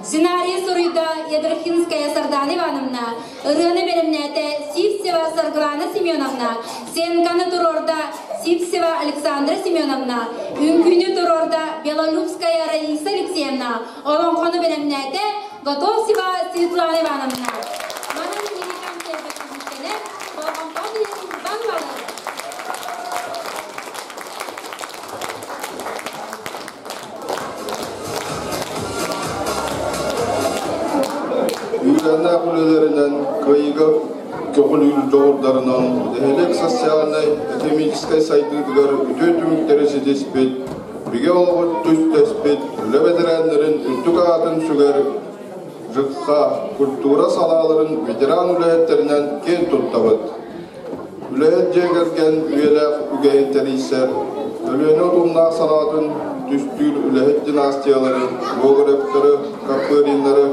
Speaker 16: Сценарий суруйда Ядрахинская Сардана Ивановна, ырыаны бэлэмнээтэ Сивцева Саргылана Семеновна, сценканы туруорда Сивцева Александра Семеновна, үҥкүүнү туруорда Белолюбская Раиса Алексеевна, олоҥхону бэлэмнээтэ Готовцева Светлана Ивановна. Манан мини концерт түмүктэнэр, болҕомтоҕо иһин баллалар.
Speaker 6: Үөрэннээх үлэлэринэн кыайыыга көҕүлүүр дьоҕурдарынан нэһилиэк социальнай, экономическай сайдыытыгар үтүө түмүктэри ситиспит, бигэ олоҕу түстэспит үлэ бэтэрээннэрин үрдүк аатын сүгэр ЖКХ, культура салааларын ветеран үлэһиттэринэн киэн туттабыт. Үлэһит дьиэ кэргэн үйэлээх үгэһин тэрийсэр, Өлүөнэ утумнаах салаатын түстүүр үлэһит династиялары, Гоголевтары, Копыриннары,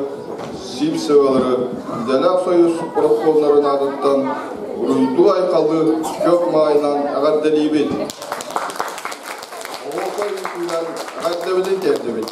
Speaker 6: Сивцевалары, идэлээх союз профкомнарын аатыттан уруйдуу-айхаллыы күөх маайынан эҕэрдэлиибит! Оһуокай үҥкүүнэн эҕэрдэбитин тиэрдибит!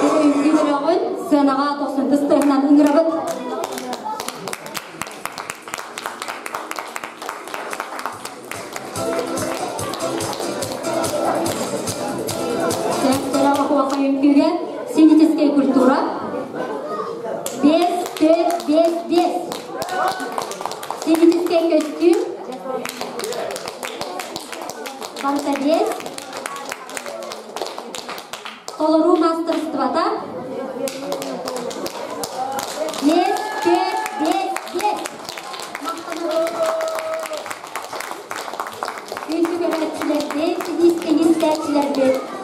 Speaker 1: Үҥкүү сыанаҕа тохсунтус тыһынан ыҥырабыт. көрүҥҥэ сценическэй культура 5 4 5 5. Сценическэй көстүүм барыта 5. Толоруу маастарыстыбата 5 4 5 5. Махтанабыт. Күндү көрөөччүлэрбит, истиҥ истээччилэрбит.